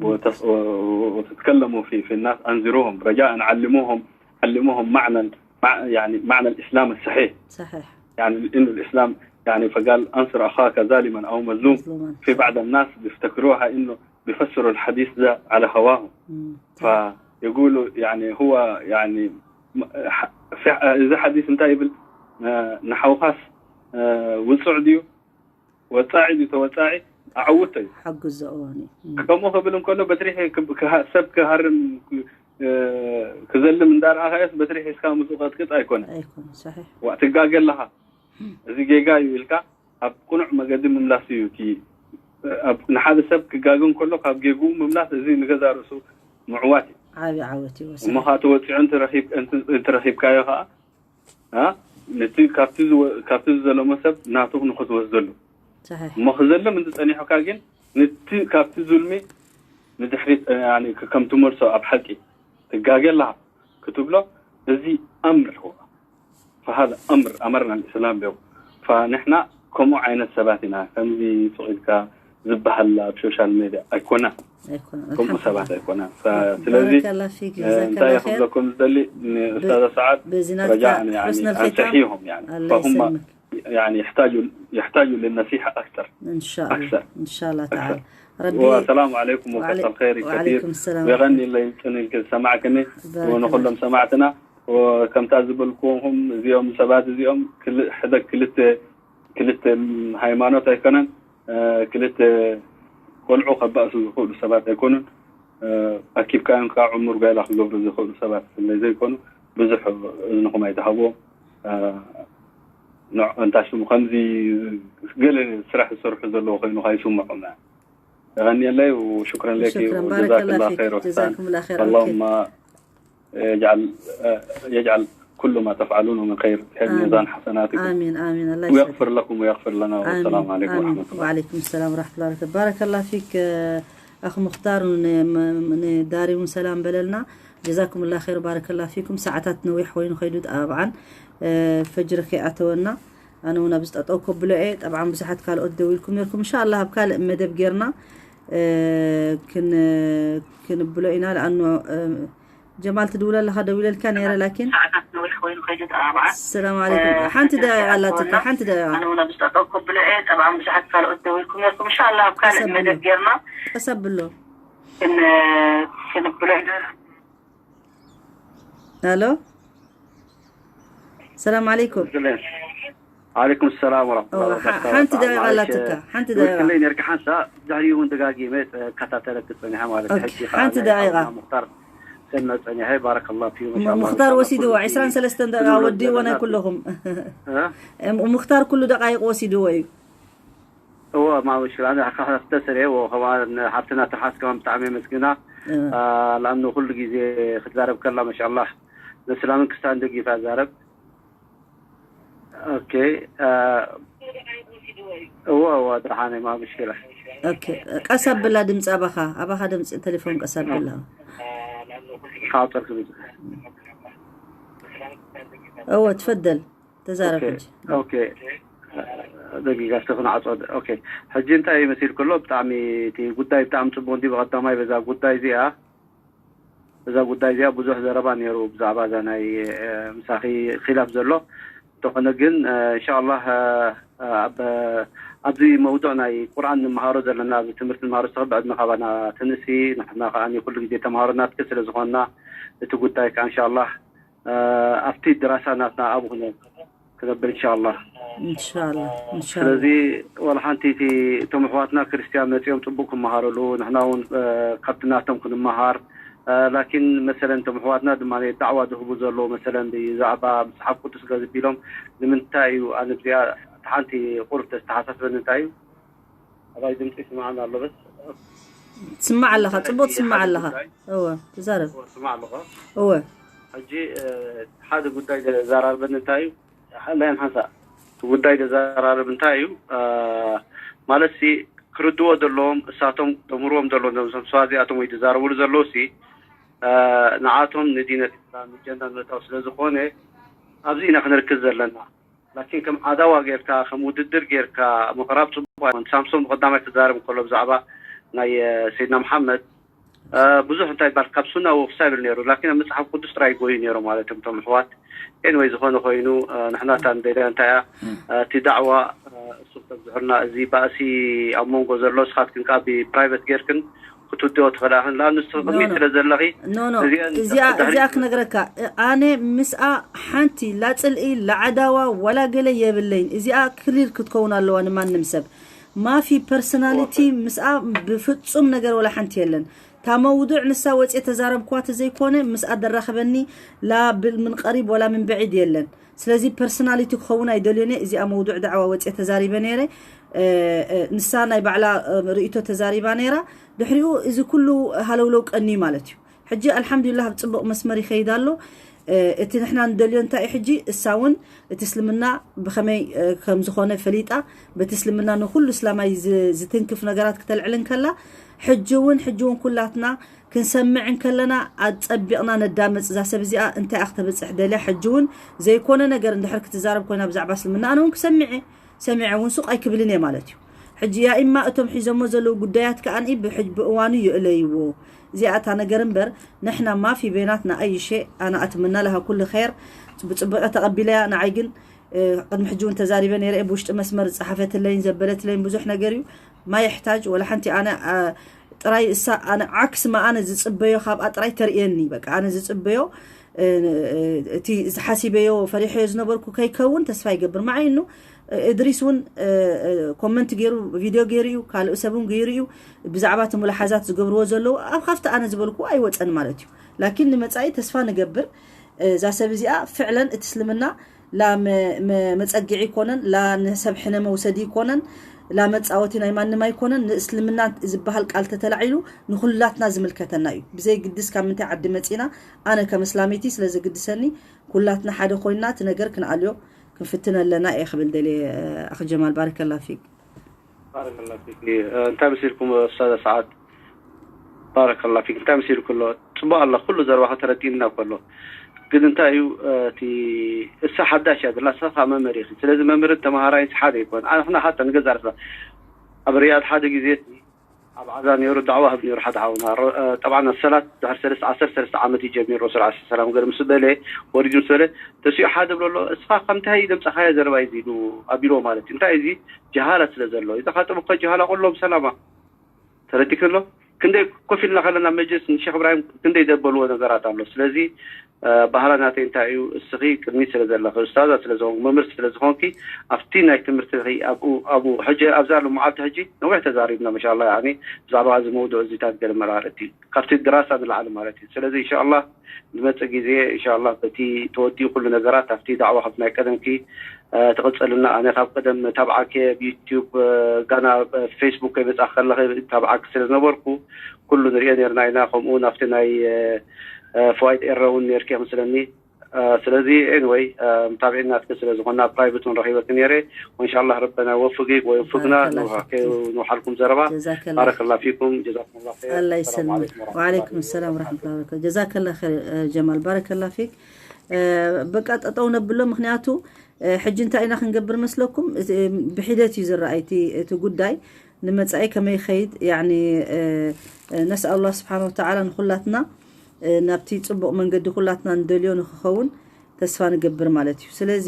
وتص... و- وتتكلموا في في الناس انذروهم رجاء علموهم علموهم معنى مع يعني معنى الاسلام الصحيح صحيح يعني انه الاسلام يعني فقال انصر اخاك ظالما او مظلوم مظلوما. في بعض الناس بيفتكروها انه بيفسروا الحديث ده على هواهم مم. فيقولوا يعني هو يعني م- ح- في- اذا حديث انت يبل نحو خاص وصعدي وصاعدي توصاعي اعوتي حق الزعوني مم. كم هو بلن كله بتريحي كه- سب كهرم እ፣ ክዘልም እንዳረኣኻዮስ በትሪ ሒዝካ ምስኡ ቀጥቅጥ ኣይኮነን ኣይኮነ صحيح ዋእ ትጋገ ኣለኻ እዚ ጌጋ እዩ ኢልካ ኣብ ቅኑዕ መገዲ ምምላስ እዩ። እቲ ኣብ ንሓደ ሰብ ክጋገ እንከሎ ካብ ጌግኡ ምምላስ፣ እዚ ንገዛ ርእሱ ምዕዋት እዩ። ዓብዪ ዓወት እዩ። እሞ ከዓ ተወፂዑ እንትረኪብ- እንት- እንትረኪብካዮ ከዓ አ፣ ነቲ ካብቲ ዝወ- ካብቲ ዝዘለሞ ሰብ ናቱ ንክትወስደሉ ሰሒሕ እሞ ክዘልም እንተፀኒሑካ ግን ንቲ ካብቲ ዙልሚ ንድሕሪት እ፣ ያኒ ከ- ከም ትመልሶ ኣብ ሓቂ ትጋገ ኣለኻ ክትብሎ እዚ ኣምር ይኸውን። فهذا أمر أمرنا الإسلام به. فنحن ከምኡ ዓይነት ሰባት ኢና። ከምዚ ሱቕ ኢልካ ዝበሃል ኣብ ሶሻል ሜድያ ኣይኮና ኣይኮነን ከምኡ ሰባት ኣልሓምዱሊላህ ኣይኮና። ስለዚ ባረከላ ፊክ እ፣ እንታይ ጀዛከላ እየ ኸይር ክብለኩም ዝደሊ ንኡስታዝ ኣስዓድ በዚ ናትካ ረጃእን ያኒ ሕስነል ኣንሰሒሁም ያኒ ኣላ فهم ይሰልምክ يعني يحتاجوا يحتاجوا للنصيحة أكثر እንሻላ أكثر እንሻላ أكثر ተዓላ ረቢ والسلام عليكم وكثر وعليك- خير كثير وعليكم السلام ويغني الله يسعدك سمعكني بارك ونقول لهم سمعتنا وكم تعزب لكم زيهم سبات زيهم كل حدا كلت كلت ሃይማኖት ኣይኮነን ክልተ ቆልዑ ከባእሱ ዝኽእሉ ሰባት ኣይኮኑን ኣኪብካዮም ከዓ ዕሙር ጋይላ ክገብሩ ዝኽእሉ ሰባት ስለ ዘይኮኑ ብዙሕ እዝንኹም ኣይትሃብዎም ንዕ እንታ ሽሙ ከምዚ ገለ ስራሕ ዝሰርሑ ዘለዎ ኮይኑ ኣይስምዖም يغني لي وشكرا لك شكرا بارك وجزاك الله الله فيك خير وإحسان جزاكم الله خير أوكي. اللهم يجعل يجعل كل ما تفعلونه من خير في آمين. ميزان حسناتكم آمين آمين الله ويغفر يسعدك لكم ويغفر لنا والسلام آمين عليكم آمين ورحمة الله وعليكم السلام ورحمة الله وبركاته بارك الله فيك آه، أخ مختار ون- م- ن- داري ون سلام بللنا جزاكم الله خير بارك الله فيكم ساعتات نويح وين خيدود أبعا آه، فجر كي أتونا أنا ونبزت أتوكو بلعي طبعا بزحت كال أدويلكم يركم إن شاء الله بكال مدب جيرنا آه، كن آه، كن بلعينا لأنه آه، ጀማል ትድውል ኣለኻ ደዊለልካ ነይረ ላኪን ሰዓታት ነዊሕ ኮይኑ ከይዱ ተኣርብዓ ሰላም ዓለይኩም ሓንቲ ደቂቃ ኣላትካ ሓንቲ ደቂቃ ኣነ እውን ኣብዚ ጠጠው ከብሎ እየ ጠብዓን ብዙሓት ካልኦት ደዊልኩም ነርኩም እንሻላ ኣብ ካልእ ተሰብሎ። መደብ ጌርና ቀስ ኣብሎ ክን ክንብሎ ኢና ኣሎ ሰላም ዓለይኩም عليكم السلام ورحمة الله أوه، وبركاته. ح- حنت دقيقة لا معلش، تكا، حنت قلت دقيقة. لي نركح حنسا، دهري وين دقاقي ميت، آه، كتا تلك تسمعني حمالة أوكي، حجي حنت خانة دقيقة. أو مختار. سنة تسمعني هاي بارك الله فيهم إن شاء الله. مختار إن شاء الله وسيدو كل عشرين شيء. سلستن كل دقيقة ولد ودي وانا لنا. كلهم ها؟ ومختار كل دقائق وسيدو وي هو ما مشكلة، أنا حق أختصر إيه، وهو حبتنا تحاس كمان بتعمي مسكينة. آه. آه، لأنه كل جيزي ختلارب كلا ما شاء الله. نسلام كستان دقي فازارب. أوكي. آه، هو هو درحاني ما مشكلة. ኦኬ ቀስ ኣብላ ድምፂ ኣባኻ ኣባኻ ድምፂ ቴሌፎን ቀስ ኣብላ خاطر كبير. እወ ትፈደል ተዛረብ أوكي. ሕጂ أوكي. ደቂቃ ስተኹን ዓፀድ ኦኬ ሕጂ እንታይ ይመስል ከሎ ብጣዕሚ እቲ ጉዳይ ብጣዕሚ ፅቡቅ እንዲ ብቀዳማይ በዛ ጉዳይ እዚኣ በዛ ጉዳይ እዚኣ ብዙሕ ዘረባ ነይሩ ብዛዕባ እዛ ናይ እ፣ ምሳኺ ኪላፍ ዘሎ እንተኾነ ግን እ፣ እንሻላ እ፣ እ፣ ኣብ ኣብዚ መውዱዕ ናይ ቁርኣን ንምሃሮ ዘለና ኣብዚ ትምህርቲ ንምሃሮ ዝተኸብ ዕድመ ካባና ትንእሲ ንሕና ከዓ ኩሉ ግዜ ተምሃሮ ናትክ ስለ ዝኾንና እቲ ጉዳይ ከዓ እንሻላ እ፣ ኣብቲ ድራሳ ናትና ኣብኡ ክነ- ክነብር እንሻላ እንሻላ እንሻላ ስለዚ ዋላ ሓንቲ እቲ እቶም ኣሕዋትና ክርስትያን መፂኦም ፅቡቅ ክመሃረሉ ንሕና እውን እ፣ ካብቲ ናቶም ክንመሃር እ፣ ላኪን መሰለን እቶም ኣሕዋትና ድማ ዳዕዋ ዝህቡ ዘለዉ መሰለን ብዛዕባ መፅሓፍ ቅዱስ ገዝቢሎም ንምንታይ እዩ ኣነ ብዚኣ እቲ ሓንቲ ቁርብ ተስተሓሳስበኒ እንታይ እዩ ኣባይ ድምፂ ይስማዓና ኣሎ በስ ትስማዕ ኣለኻ ፅቡቅ ትስማዕ ኣለኻ እወ ተዛረብ ስማዕ ኣለኹ እወ ሕጂ እ፣ ሓደ ጉዳይ ዘራርበኒ እንታይ እዩ ሓላይን ሓንሳ እቲ ጉዳይ ዘዘራርብ እንታይ እዩ እ፣ ማለት ሲ ክርድዎ ዘለዎም እሳቶም ተምህርዎም ዘለዎም ዞም ሰባት እዚኣቶም ወይ ዝዛረብሉ ዘለዉ ሲ እ፣ ንዓቶም ንዲነት እስላም ጀና ንምእታው ስለ ዝኾነ ኣብዚ ኢና ክንርክዝ ዘለና ላኪን ከም ዓዳዋ ጌርካ ከም ውድድር ጌርካ ምቕራብ ፅቡቅ ኣይኮን ሳምሶን ብቀዳማይ ክዛረብ እንከሎ ብዛዕባ ናይ እ፣ ሰይድና መሓመድ እ፣ ብዙሕ እንታይ ባል ካብ ሱና ወፍሳ ይብል ነይሩ ላኪን ኣብ መፅሓፍ ቅዱስ ጥራይ ጎዩ ነይሩ ማለት እዮም እቶም ኣሕዋት ኤንወይ ዝኾነ ኮይኑ እ፣ ንሕና እታ ንደልያ እንታይ እያ እ፣ እቲ ዳዕዋ እ፣ እሱ ክተብዝሑልና እዚ ባእሲ ኣብ መንጎ ዘሎ ስኻትክን ከዓ ብፕራይቨት ጌርክን ክትውድኦ ትኽእላ ኢኽን ንኣብነት ንስኺ ቅድሚት ኖ። ስለ ዘለኺ ኖ ኖ እዚአን እዚኣ ድሕሪት እዚኣ ክነግረካ ኣነ ምስኣ ሓንቲ ላፅልኢ ላዓዳዋ ዋላ ገለ የብለይን እዚኣ ክሊር ክትከውን ኣለዋ ንማንም ሰብ ማፊ ፐርሶናሊቲ ምስኣ ብፍፁም ነገር ወላ ሓንቲ የለን እታ መውዱዕ ንሳ ወፅየ ተዛረብኳ ተዘይኮነ ምስኣ ደራኸበኒ ላ ብል ምን ቀሪብ ወላ ምን ብዒድ የለን ስለዚ ፐርሶናሊቲ ክኸውን ኣይደልዮን እየ። እዚኣ መውዱዕ ዳዕዋ ወፅየ ተዛሪበ ነይረ። ንሳ ናይ ባዕላ ርእቶ ተዛሪባ ነይራ። ድሕሪኡ እዚ ኩሉ ሃለውለው ቀኒ ማለት እዩ። ሕጂ ኣልሓምዱሊላህ ኣብ ፅቡቕ መስመር ይኸይድ ኣሎ። እቲ ንሕና ንደልዮ እንታይ እዩ? ሕጂ እሳ እውን እቲ እስልምና ብኸመይ ከም ዝኾነ ፈሊጣ፣ በቲ እስልምና ንኩሉ እስላማይ ዝትንክፍ ነገራት ክተልዕል እንከላ፣ ሕጂ እውን ሕጂ እውን ኩላትና ክንሰምዕ እንከለና ኣፀቢቕና ነዳመፅ። እዛ ሰብ እዚኣ እንታይ እያ ክተብፅሕ ደልያ? ሕጂ እውን ዘይኮነ ነገር እንድሕር ክትዛረብ ኮይና ብዛዕባ እስልምና ኣነ እውን ክሰምዕ እየ። ሰሚዐ እውን ሱቕ ኣይክብልን እየ ማለት እዩ። ሕጂ ያ ኢማ እቶም ሒዞሞ ዘለዉ ጉዳያት ከኣ ብእዋኑ ይእለይዎ። እዚኣ እታ ነገር እምበር ንሕና ማፊ በይናትና ኣይሸ ኣነ ኣትምና ለሃ ኩሉ ኸይር ብፅቡቐ ተቐቢለያ። ንዓይ ግን ቅድሚ ሕጂ እውን ተዛሪበ ነይረ። ብውሽጢ መስመር ዝፀሓፈትለይን ዘበለትለይን ብዙሕ ነገር እዩ። ማይ ይሕታጅ ወላ ሓንቲ ኣነ ጥራይ እሳ ኣነ ዓክስ ማ ኣነ ዝፅበዮ ካብኣ ጥራይ ተርእየኒ። በቃ ኣነ ዝፅበዮ እቲ ዝሓሲበዮ ፈሪሐዮ ዝነበርኩ ከይከውን ተስፋ ይገብር። ማዓይኑ እድሪስ እውን ኮመንት ገይሩ ቪድዮ ገይሩ እዩ፣ ካልእ ሰብ እውን ገይሩ እዩ። ብዛዕባ እቲ ሙላሓዛት ዝገብርዎ ዘለዉ ኣብ ካብቲ ኣነ ዝበልኩ ኣይወፀን ማለት እዩ። ላኪን ንመፃኢ ተስፋ ንገብር። እዛ ሰብ እዚኣ ፍዕለን እቲ እስልምና ላ መፀግዒ ይኮነን፣ ላ ንሰብ ሕነ መውሰዲ ይኮነን፣ ላ መፃወቲ ናይ ማንም ኣይኮነን። ንእስልምና ዝበሃል ቃል ተተላዒሉ ንኩላትና ዝምልከተና እዩ። ብዘይ ግድስ ካብ ምንታይ ዓዲ መፂና ኣነ ከም እስላመይቲ ስለ ዝግድሰኒ ኩላትና ሓደ ኮይና እቲ ነገር ክንኣልዮ ክንፍትን ኣለና እየ ክብል ደልየ። ኣኽ ጀማል ባረከላ ፊክ። ባረከላ ፊክ። እንታይ መሲልኩም ኡስታዝ ሰዓት? ባረከላ ፊክ። እንታይ መሲልኩ ኣሎ? ፅቡቅ ኣሎ ኩሉ ዘረባኻ ተረዲእና እኮ ኣሎ። ግን እንታይ እዩ እቲ እሳ ሓዳሽ እያ ዘላ፣ እሳ ከዓ መምህር ኢኺ። ስለዚ መምህርን ተምሃራይን ሓደ ይኮን። ኣንሕና ሓታ ንገዛ ርእስና ኣብ ሪያድ ሓደ ግዜ ኣብ ዓዛ ነይሩ ዳዕዋ ህብ ነይሩ ሓደ ሓውና። ጠብዓን ሰላት ድሕሪ ሰለስተ ዓሰርተ ሰለስተ ዓመት እዩ ጀሚሩ ረሱል ዓለይሂ ሰላም ገለ ምስ በለ ወሪዱ ምስ በለ ተሲኡ ሓደ ብሎ ኣሎ እስኻ ከምታይ ደምፀኻዮ ዘረባ እዩ ኢሉ ኣቢልዎ ማለት እዩ። እንታይ እዚ ጀሃላ ስለ ዘሎ እዚ ካጥብ እኮ ጀሃላ ቆሎም ሰላማ ተረዲክሎ። ክንደይ ኮፍ ኢልና ከለና መጅልስ ንሼክ እብራሂም ክንደይ ዘበልዎ ነገራት ኣሎ። ስለዚ ባህላ ናተይ እንታይ እዩ እስኺ ቅድሚት ስለ ዘለኺ ኡስታዛ ስለ ዝኾንኩ መምህርቲ ስለ ዝኾንኪ ኣብቲ ናይ ትምህርትኺ ኣብኡ ኣብኡ ሕጂ ኣብዛ ሎማዓልቲ ሕጂ ነዊሕ ተዛሪብና ማሻላ ያኒ ብዛዕባ እዚ መውዱዕ እዚታት ገለ መራርእ እቲ ካብቲ ድራሳ ንላዕሊ ማለት እዩ። ስለዚ ኢንሻላ ዝመፅእ ግዜ ኢንሻላ በቲ ተወዲኡ ኩሉ ነገራት ኣብቲ ዳዕዋ ካብ ናይ ቀደምኪ ትቕፅልና ኣነ ካብ ቀደም ታብዓኪ ኣብ ዩቲዩብ ጋና ፌስቡክ ከይመፃ ከለኺ ታብዓኪ ስለ ዝነበርኩ ኩሉ ንሪኦ ነርና ኢና። ከምኡ ናብቲ ናይ ፍዋይድ ኤረ እውን ነርኪ መስለኒ። ስለዚ ኤንወይ ታብዒ ናትኪ ስለ ዝኾና ፕራይቬት እውን ረኺበኪ ነይረ። ወኢንሻላህ ረበና ይወፍጊ ወይወፍግና ንውሓልኩም ዘረባ። ባረከላ ፊኩም ጀዛኩም ላ ኸይር። ኣላ ይሰልምክ። ወዓለይኩም ሰላም ወረሕመቱላ በረካቱ። ጀዛከላ ኸይር ጀማል ባረከላ ፊክ። በቃ ጠጠው ነብሎ ምክንያቱ ሕጂ እንታይ ኢና ክንገብር መስለኩም? ብሒደት እዩ ዝረኣይ እቲ ጉዳይ ንመጻኢ ከመይ ይኸይድ። ያኒ ነስኣል ኣላህ ስብሓን ወተዓላ ንኹላትና ናብቲ ጽቡቕ መንገዲ ኩላትና ንደልዮ ንክኸውን ተስፋ ንገብር ማለት እዩ። ስለዚ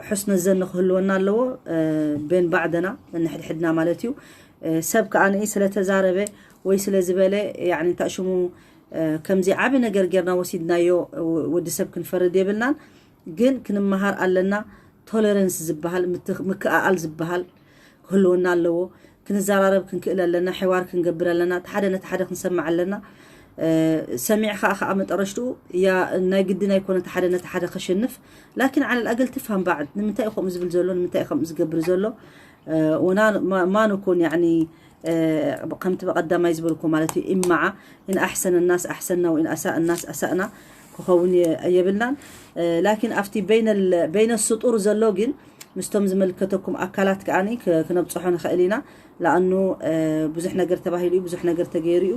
ሕስነ ዘን ክህልወና ኣለዎ ቤን ባዕደና ንሕድሕድና ማለት እዩ። ሰብ ከዓ ንኢ ስለተዛረበ ወይ ስለ ዝበለ ያኒ እንታይ ሽሙ ከምዚ ዓቢ ነገር ጌርና ወሲድናዮ ወዲ ሰብ ክንፈርድ የብልናን። ግን ክንመሃር ኣለና። ቶለረንስ ዝበሃል ምክእኣል ዝበሃል ክህልወና ኣለዎ። ክንዘራረብ ክንክእል ኣለና። ሕዋር ክንገብር ኣለና። ሓደ ነቲ ሓደ ክንሰምዕ ኣለና። ሰሚዕኻ ከዓ መጠረሽትኡ ያ ናይ ግድን ኣይኮነ ሓደ ነቲ ሓደ ከሸንፍ ላኪን ዓለል ኣገል ትፋም ባዕድ ንምንታይ ከምኡ ዝብል ዘሎ ንምንታይ ከምኡ ዝገብር ዘሎ ወና ማን ኮን ያኒ ከምቲ በቀዳማይ ዝበልኩ ማለት እዩ ኢማዓ ኢን ኣሕሰነ ናስ ኣሕሰና ወኢን ኣሳእ ናስ ኣሳእና ክኸውን የብልናን። ላኪን ኣብቲ በይነ ስጡር ዘሎ ግን ምስቶም ዝመልከተኩም ኣካላት ከኣኒ ክነብፅሖ ንኽእል ኢና። ለኣኑ ብዙሕ ነገር ተባሂሉ እዩ፣ ብዙሕ ነገር ተገይሩ እዩ።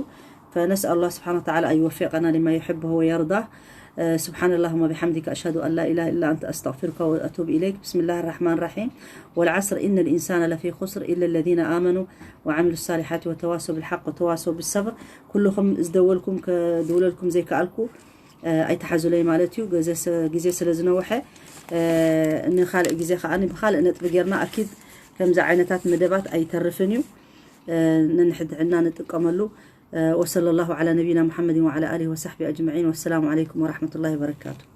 فنسأل الله سبحانه وتعالى أن يوفقنا لما يحبه ويرضاه. سبحان اللهم بحمدك أشهد أن لا إله إلا أنت أستغفرك وأتوب إليك. بسم الله الرحمن الرحيم. والعصر إن الإنسان لفي خسر إلا الذين آمنوا وعملوا الصالحات وتواصوا بالحق وتواصوا بالصبر. ኩልኹም ዝደወልኩም ከድውለልኩም ዘይከኣልኩ ኣይትሓዙለይ ማለት እዩ። ግዜ ስለ ዝነውሐ ንካልእ ግዜ ከዓ ብካልእ ነጥቢ ጌርና ኣኪድ ከምዚ ዓይነታት መደባት ኣይተርፍን እዩ። ነንሕድሕድና ንጥቀመሉ። وصلى الله على نبينا محمد وعلى آله وصحبه أجمعين. والسلام عليكم ورحمة الله وبركاته.